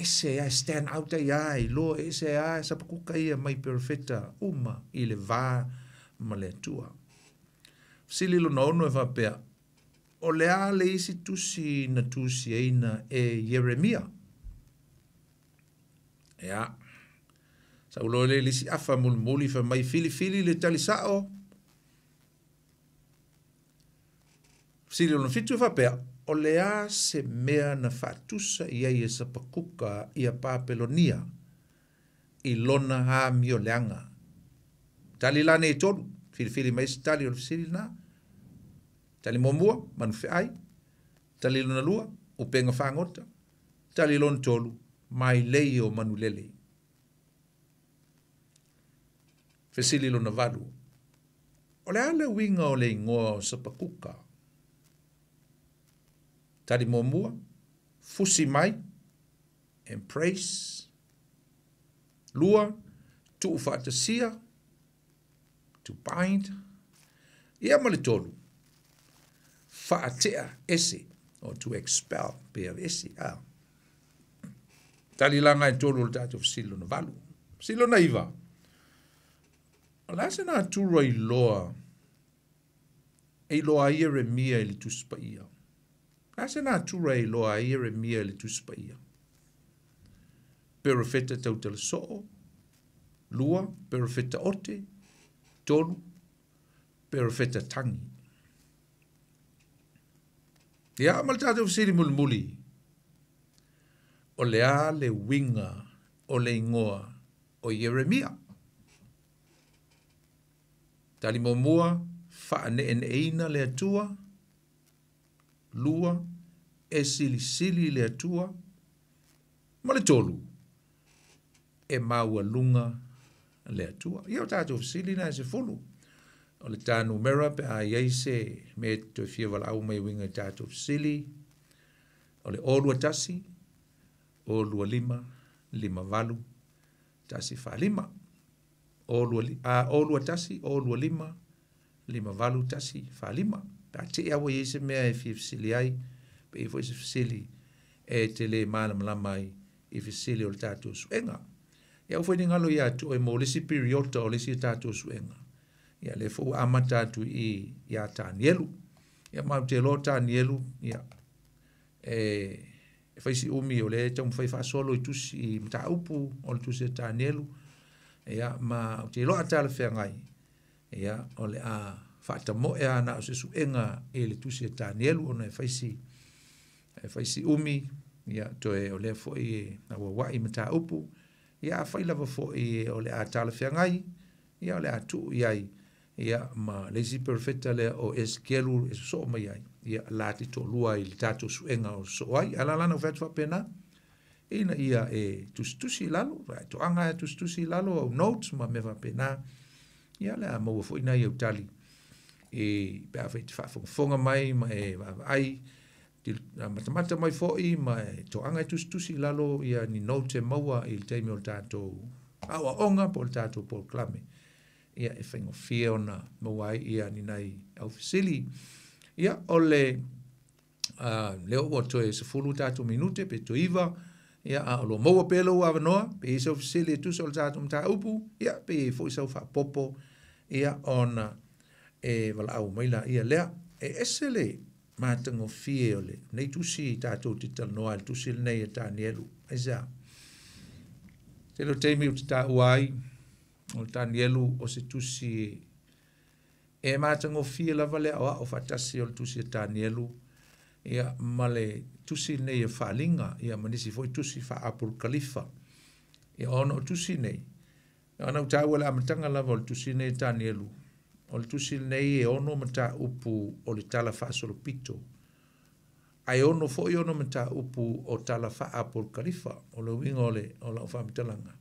ese ai, stand out ai a, e iloa ese ai a Sapakuka ia mai perofeta uma i le va ma le Atua? Fesili lona ono e faapea, o le a le isi tusi na tusiaina e Ieremia? Ia, sau loa lea i le isi afa mulimuli fai mai, filifili le tali sa'o. Fesili lona fitu e faapea, o le a se mea na faatusa i ai e Sapakuka ia Papelonia i lona amioleaga? Tali la nei e tolu, filifili mai se tali o le fesili lena. Tali muamua, manu feai. Tali lona lua, upega fagota. Tali lona tolu, mailei o manulele. Fesili lona valu, O le a le uiga o le igoa o Sapakuka? Tali muamua, fusi mai, embrace. Lua, tuufaatasia, to bind. Ia ma le tolu, faatea ese. Or to expel, pe aveese, a. Talilaga e tolu o le tatou fesili lona valu. Fesili lona iva, O le a se natura iloa e iloa ai Ieremia i le Tusi Paia? O le a se natura e iloa ai Ieremia i le Tusi Paia? Perofeta tautala soo, lua, perofeta ote, tolu, perofeta tagi. Ia, ma le tatou fesili mulimuli, o le a le uiga o le igoa o Ieremia? Tali muamua, faaneeneeina le Atua. Lua, e silisili le Atua. Ma le tolu, e maualuga le Atua. Ia o tatou fesili na e 10. O le ta numera pe a i ai se mea e toe fia valaau mai e uiga i tatou fesili, o le 021 025 58 145. 021 025 58 145. Pe a te i lava ua i ai se mea e fia fesili ai, pe i ai foi se fesili e te le malamalama ai i fesili o le tatou suega. Ia aua foi ne i galo ia te oe mo le isi piriota o le isi a tatou suega, ia lea foi ua amata atu i i ia Tanielu. Ia ma ou te iloa o Tanielu, ia, e fai si umi o lea e taumafai e faasolo i tusi i mataupu o le tusi a Tanielu, ia ma ou te iloa a talafeagai, ia o le a faatamoe lava na o se suega i le tusi a Tanielu ona e fai si umi, ia toe o lea foi e auauai mataupu, ia afai lava foi o le a talafeagai, ia o le a tuu i ai ia ma le isi perofeta lea o Esekielu e sosoo mai ai, ia la te toalua ai i le tatou suega o sosoo ai. Ae ala la ona ou fai atu faapena, ina ia e tusitusi i lalo, e toaga e tusitusi i lalo au notes ma mea faapena, ia o le a maua foi nai au tali e pe afai e te faafogafoga mai ma e vaavaai, matamata mai foi ma e toaga e tusitusi i lalo ia ni notes e maua i le taimi o le tatou aoaoga po o le tatou polokalame, ia e faigofie ona maua ai ia ni nai au fesili. Ia o le lea ua toe 10 tatou minute pe toe 9, ia a o lo o maua pea lou avanoa, pe i ai sau fesili e tusa o le tatou mataupu, ia pe i ai foi sau faaopoopo, ia ona e valaau mai laia lea. E ese le matagofie o lenei tusi tatou te talanoa ai, le tusi lenei a Tanielu. Aisea? Tele o taimi ou te taua ai, o le Tanielu o se tusi e matagofie lava le aoao faatasi o le tusi a Tanielu, ia ma le tusi lenei o Faaliga, ia ma nisi foi tusi faa-Apolokalifa. Ia ona o tusi nei, ona ou taua i le amataga lava o le tusi lenei a Tanielu, o le tusi lenei e 6 mataupu o le tala faasolopito, ae 6 foi ona mataupu o tala faa-Apolokalifa. O le uiga o le o lau faamatalaga,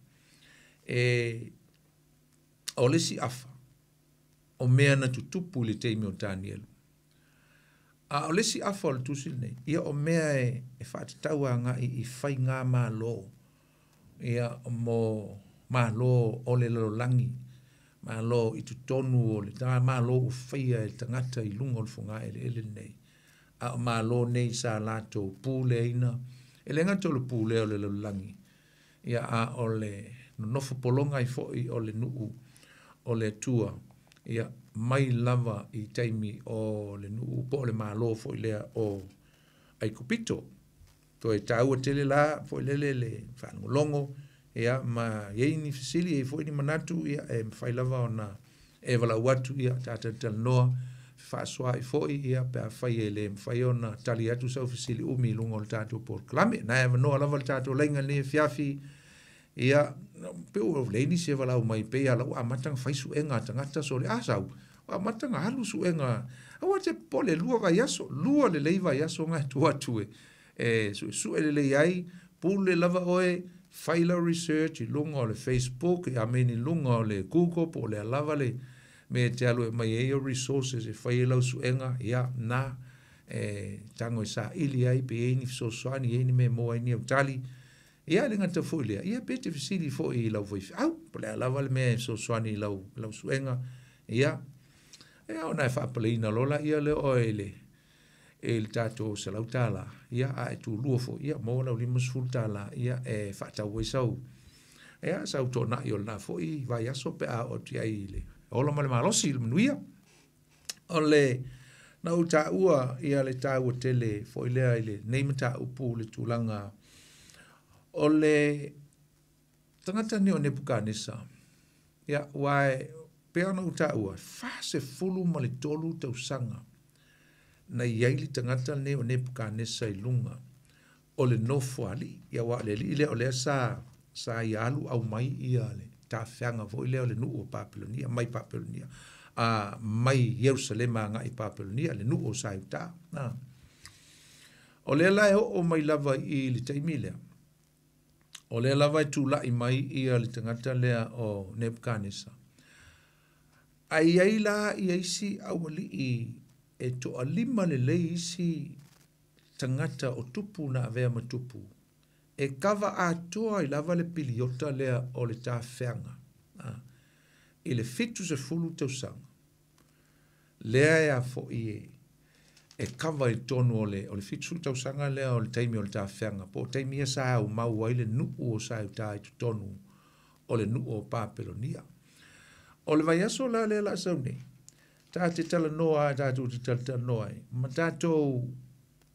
e o le isi afa, o mea na tutupu i le taimi o Tanielu. A o le isi afa o le tusi lenei, ia o mea e faatatau agai i faigamalo, ia mo malo o le lalolagi, malo i totonu o le malo ua faia e le tagata i luga o le fogaeleele lenei. A o malo nei sa latou puleaina, e le gata o le pulea o le lalolagi, ia a o le nonofo pologa ai foi o le nuu o le Atua, ia mai lava i taimi o le nuu po o le malo foi lea o Aikupito. Toe taua tele la foi lele le faalogologo, ia ma i ai ni fesili, i ai foi ni manatu, ia e mafai lava ona e valaau atu, ia ta talatalanoa, fefaasoaai foi, ia pe afai e le mafai ona tali atu sau fesili umi i luga o le tatou polokalame. Na e avanoa lava le tatou laina i lenei afiafi, ia, pe ua leai nisi e valaau mai, pei lava ua amata ona fai suega a tagata sole, a sau, ua amata ona alu suega, aua e te popole, 2 vaiaso, 2 lelei vaiaso na e tuu atu e suesue lelei ai, pule lava oe, fai lau research i luga o le Facebook, I mean i luga o le Google, po o le a lava le mea e te alu e aumai ai au resources e fai ai lau suega, ia, na, e tago e saili ai, pe i ai ni fesoasoani, i ai ni mea e maua ai ni au tali. Ia, e le gata foi i lea, ia pe te fesili foi i lau faifeau, po o le a lava le mea e fesoasoani i lau, lau suega, ia, ia ona e faapaleina loa laia lea oe i le, i le tatou $100, ia, a e tulua foi, ia, maua lau $50, ia, e faatau ai sau, ia, sau toonai o lena foi vaiaso pe a oo atu i ai i le ola ma le malosi i le manuia. O le, na ou taua ia le taua tele foi lea i lenei mataupu le tulaga o le tagata lenei o Nepukanesa, ia, aua e pei ona ou taua, 43 tausaga na i ai le tagata lenei o Nepukanesa i luga o le nofoalii. Ia aua o le alii lea o lea sa sa ia alu aumai ia le tafeaga foi lea o le nuu o Papelonia mai Papelonia mai Ierusalema agai i Papelonia, le nuu o sa i uta. O lea la e oo mai lava i i le taimi lea, o lea lava e tulai mai ia le tagata lea o Nepukanesa, ae i ai la ia isi aualii e toalima lelei isi tagata o tupu na avea ma tupu, e kava atoa ai lava le piliota lea o le tafeaga i le 70 tausaga, lea e a foi e kava i totonu o le 70 tausaga lea o le taimi o le tafeaga, po o taimi ia sa aumau ai le nuu o sa i uta i totonu o le nuu o Papelonia. O le vaiaso la lea o le a sau nei, ta te talanoa tatou te talatalanoa ai, ma tatou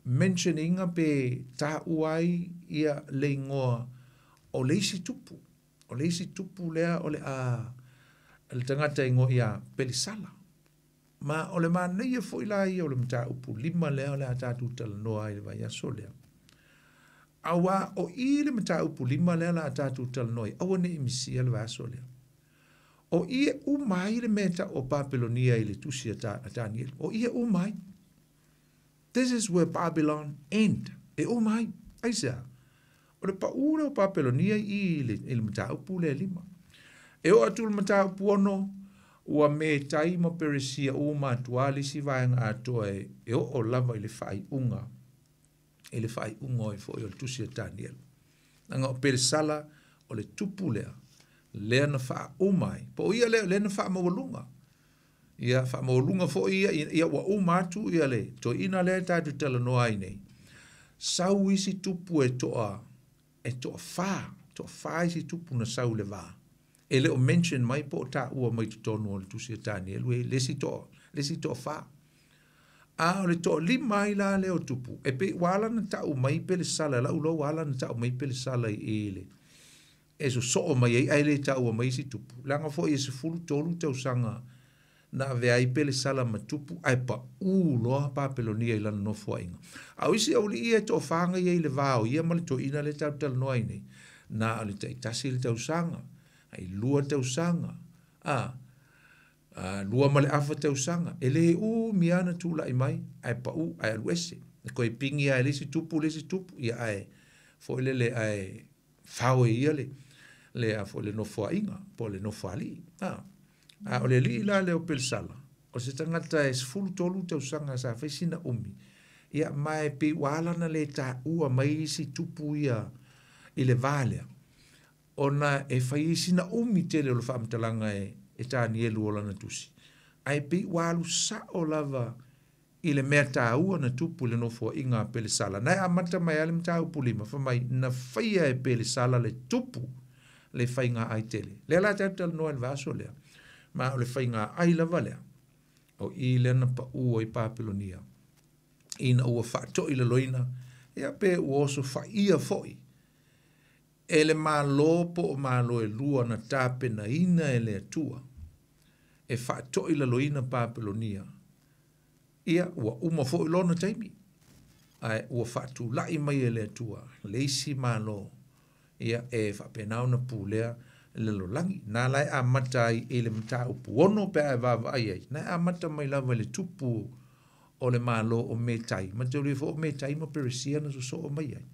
mention ina pe taua ai ia le igoa o le isi tupu. O le isi tupu lea o le a le tagata e igoa ia Pelesala. Ma o le manaia foi la ia o le mataupu 5 lea o le a tatou talanoa ai i le vaiaso lea. Aua o i le mataupu 5 lea o le a tatou talanoa ai, aua ne i misia le vaiaso lea. O i e uma ai le mea e tau o Papelonia i le tusi a Tanielu. O i e uma ai. This is where Babylon end. E uma ai. Aisea? O le paʻū lea o Papelonia i i le mataupu lea e 5. E oo atu i le mataupu 6, ua Metai ma Peresia uma atu lava le isi vaega atoa e oo lava i le faaiuga, i le faaiuga ai foi o le tusi a Tanielu. Leaga o Pelesala o le tupu lea, lea na faauma ai, po o ia lea, lea na faamaualuga. Ia faamaualuga foi ia, ia ua uma atu ia le toeaina lea tatou te talanoa ai nei. Sau isi tupu e toa, e toafa, toafa isi tupu na sau i le va. E le o mention mai po o taua mai totonu o le tusi a Tanielu e le isi toa, le isi toafa. A o le toalima ai la lea o tupu, e pei ua ala ona tau mai Pelesala, lau iloa ua ala ona tau mai Pelesala i le e sosoo mai ai ae le taua mai isi tupu. Leaga foi e 13 tausaga na avea ai Pelesala ma tupu ae paʻū loa Papelonia i lana nofoaiga. A o isi aualii ia e toafa na i ai i le va o ia ma le toeaina lea tatou te talanoa ai nei, na o le taitasi le tausaga, ai 2 tausaga, 2 ma le afa tausaga, e le umi lava na tulai mai ae paʻū ae alu ese. E toe pigi lava e le isi tupu le isi tupu, ia ae foi lele ae fao e ia le le a foi le nofoaiga po o le nofoalii. A o le alii la lea o Pelesala, o se tagata e 13 tausaga sa fai sina umi, ia ma e pei ua ala ona le taua mai isi tupu ia i le va lea, ona e fai ai sina umi tele o le faamatalaga e Tanielu o lana tusi. Ae pei ua alu sao lava i le mea taua na tupu i le nofoaiga a Pelesala. Na e amata mai lava le mataupu 5, fai mai, na faia e Pelesala le tupu le faiga ai tele. Lea la tatou talanoa i le vaiaso lea, ma o le faiga ai lava lea, o i lea na paʻū ai Papelonia, ina ua faatoilaloina, ia pe ua osofaia foi e le Malo po o Malo e lua na tapenaina e le Atua e faatoilaloina Papelonia, ia ua uma foi lona taimi, ae ua faatulai mai e le Atua le isi Malo ia e faapena ona pulea le lalolagi. Na la e amata ai i le mataupu 6 pe a e vaavaai ai, na e amata mai lava i le tupu o le Malo o Metai, manatua foi o Metai ma Peresia na sosoo mai ai.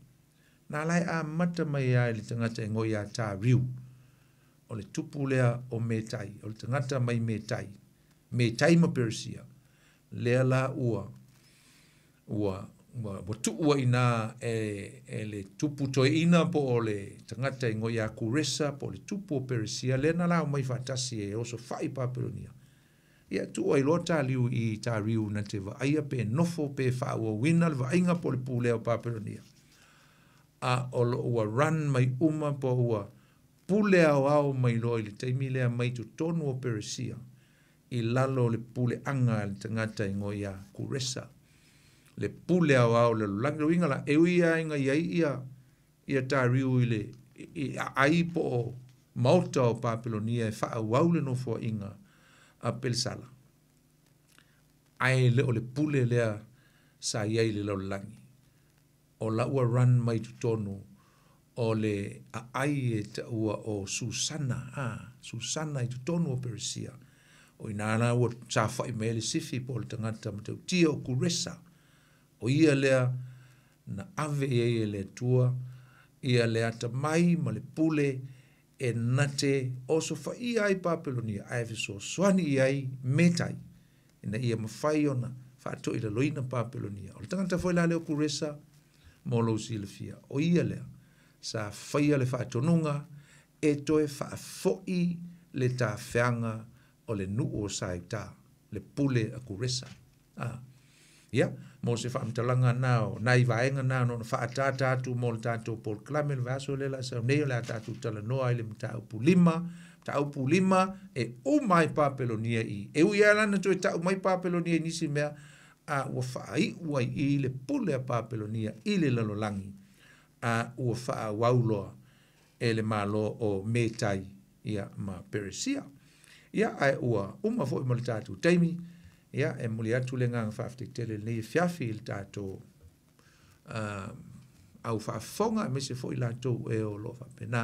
Na la e amata mai ai le tagata e igoa ia Tariu, o le tupu lea o Metai, o le tagata mai Metai, Metai ma Peresia, lea la ua ua ua ua tuua i ina e le tupu toeaina po o le tagata e igoa ia Kuresa po o le tupu o Peresia, lea na lao mai faatasi e osofai Papelonia. Ia, tuu ai loa taliu i Tariu na te vaaia pe nofo pe faaauauina le vaaiga po o le pulea o Papelonia, a o lo o ua run mai uma po ua pule aoao mai loa i le taimi lea mai totonu o Peresia i lalo o le puleaga a le tagata e igoa ia Kuresa, le pule aoao o le lalolagi. O le uiga la, e ui lava ina i ai ia ia Tariu i le i aai po o maota o Papelonia e faaauau le nofoaiga a Pelesala, ae le o le pule lea sa i ai i le lalolagi, o la ua run mai totonu o le aai e taua o Susana, a, Susana i totonu o Peresia. O i ina la ua saofai mai ai le sifi po o le tagata matautia o Kuresa, o ia lea na ave i ai e le Atua ia le atamai ma le pule e na te osofaia ai Papelonia ae fesoasoani i ai Metai ina ia mafai ona faatoilaloina Papelonia. O le tagata foi la lea o Kuresa, mo lou silafia, o ia lea sa faia le faatonuga e toe faafoi le tafeaga o le nuu o Saita, le pule a Kuresa. A. Ia, mo se faamatalaga na o nai vaega na na ona faaataata atu mo le tatou polokalame i le vaiaso lea o le a sau nei, o le a tatou talanoa ai i le mataupu 5, mataupu 5 e uma ai Papelonia i i. E ui lava la ina toe tau mai Papelonia i nisi mea, a ua faaiu ai i i le pule a Papelonia i le lalolagi, a ua faaauau loa e le Malo o Metai ia ma Peresia. Ia, ae ua uma foi ma le tatou taimi, ia, e momoli atu le agaga faafetai tele i lenei afiafi i le tatou uh, au faafofoga, aemaise foi latou e o lo o faapena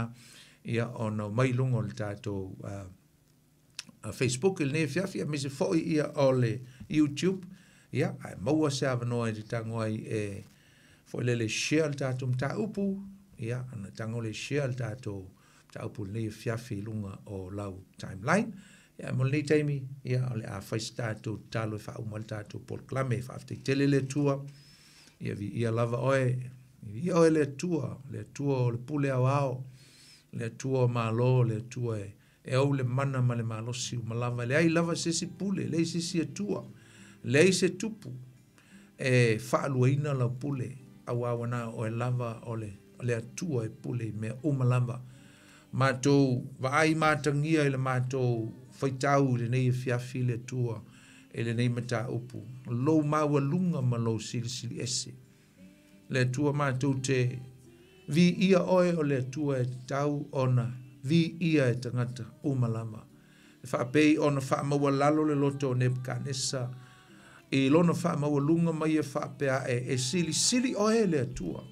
ia ona omai i luga o le tatou uh, Facebook i lenei afiafi, aemaise foi ia o le YouTube, ia, ae maua se avanoa e te tago ai e foi lele share le tatou mataupu, ia, ona tago lea share le tatou mataupu i lenei afiafi i luga o lau timeline. Ia, mo lenei taimi, ia, o le a fai se tatou tatalo e faauma ai le tatou polokalame. Faafetai tele le Atua, ia viia lava oe, viia oe le Atua, le Atua o le pule aoao, le Atua o malo, le Atua e e ou le mana ma le malosi uma lava. E leai lava se isi pule, leai se isi Atua, leai se tupu e faaluaina lau pule, auā ua na o oe lava o le, o le Atua e pule i mea uma lava. Matou vaai matagia i le matou faitau i lenei afiafi le Atua i lenei mataupu, lou maualuga ma lou silisili ese. Le Atua matou te viia oe o le Atua e tatau ona viia e tagata uma lava. E faapei ona faamaualalo le loto o Nebukanesa i lona faamaualuga ma ia faapea ae, e silisili oe le Atua,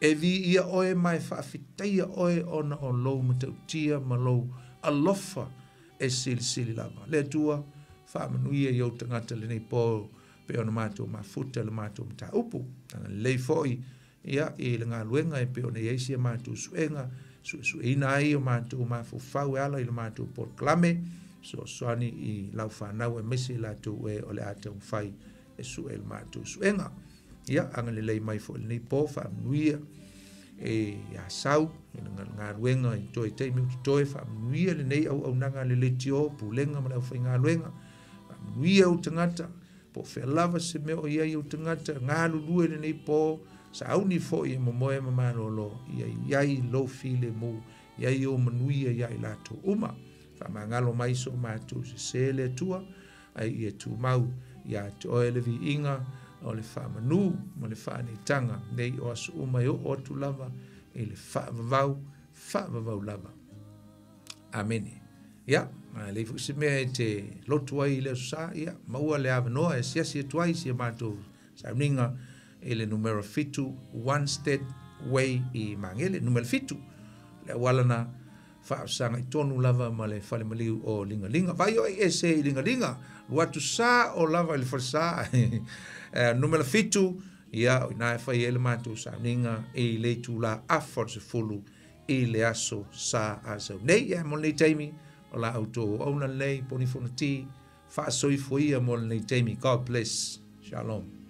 e viia oe ma e faafetaia oe ona o lou matautia ma lou alofa e silisili lava. Le Atua, faamanuia i ou tagata lenei po pei ona matou mafuta i le matou mataupu. Agalelei foi ia i le galuega e pei ona i ai si a matou suega, suesueina ai o matou mafaufau e ala i le matou polokalame, fesoasoani i lau fanau aemaise i latou e o le a taumafai e sue le matou suega. Ia, agalelei mai foi lenei po, faamanuia e ia Sau i le galuega i toe taimi o totoe, faamanuia lenei auaunaga a le leitio, pulega ma le aufaigaluega, faamanuia ou tagata, po o fea lava se mea o i ai ou tagata, galulue lenei po, sauni foi e momoe ma malolo, ia i ai lou filemu, ia i ai ou manuia ia i latou uma. Faamagalo mai so matou sesē le Atua, ae ia tumau ia te oe le viiga o le faamanu ma le faaneetaga nei o aso uma e oo atu lava i le faavavau, faavavau lava. Amene. Ia, a leai foi se mea e te lotu ai i le aso Sa, ia, maua le avanoa e asiasi atu ai i si a matou sauniga i le numera 7 Wanstead Way i Magele, numera 7, le auala na faafesagai tonu lava ma le fale maliu o Ligalinga. Vai oe ese i Ligalinga, alu atu sao lava i le falesa, numera 7, ia, o i ina e fai ai le matou sauniga i le itula afa o le 10 i le aso Sa a sau nei. Ia, mo lenei taimi, o la outou auauna lenei, Poni Fonoti, faasoifua ia mo lenei taimi. God bless. Shalom.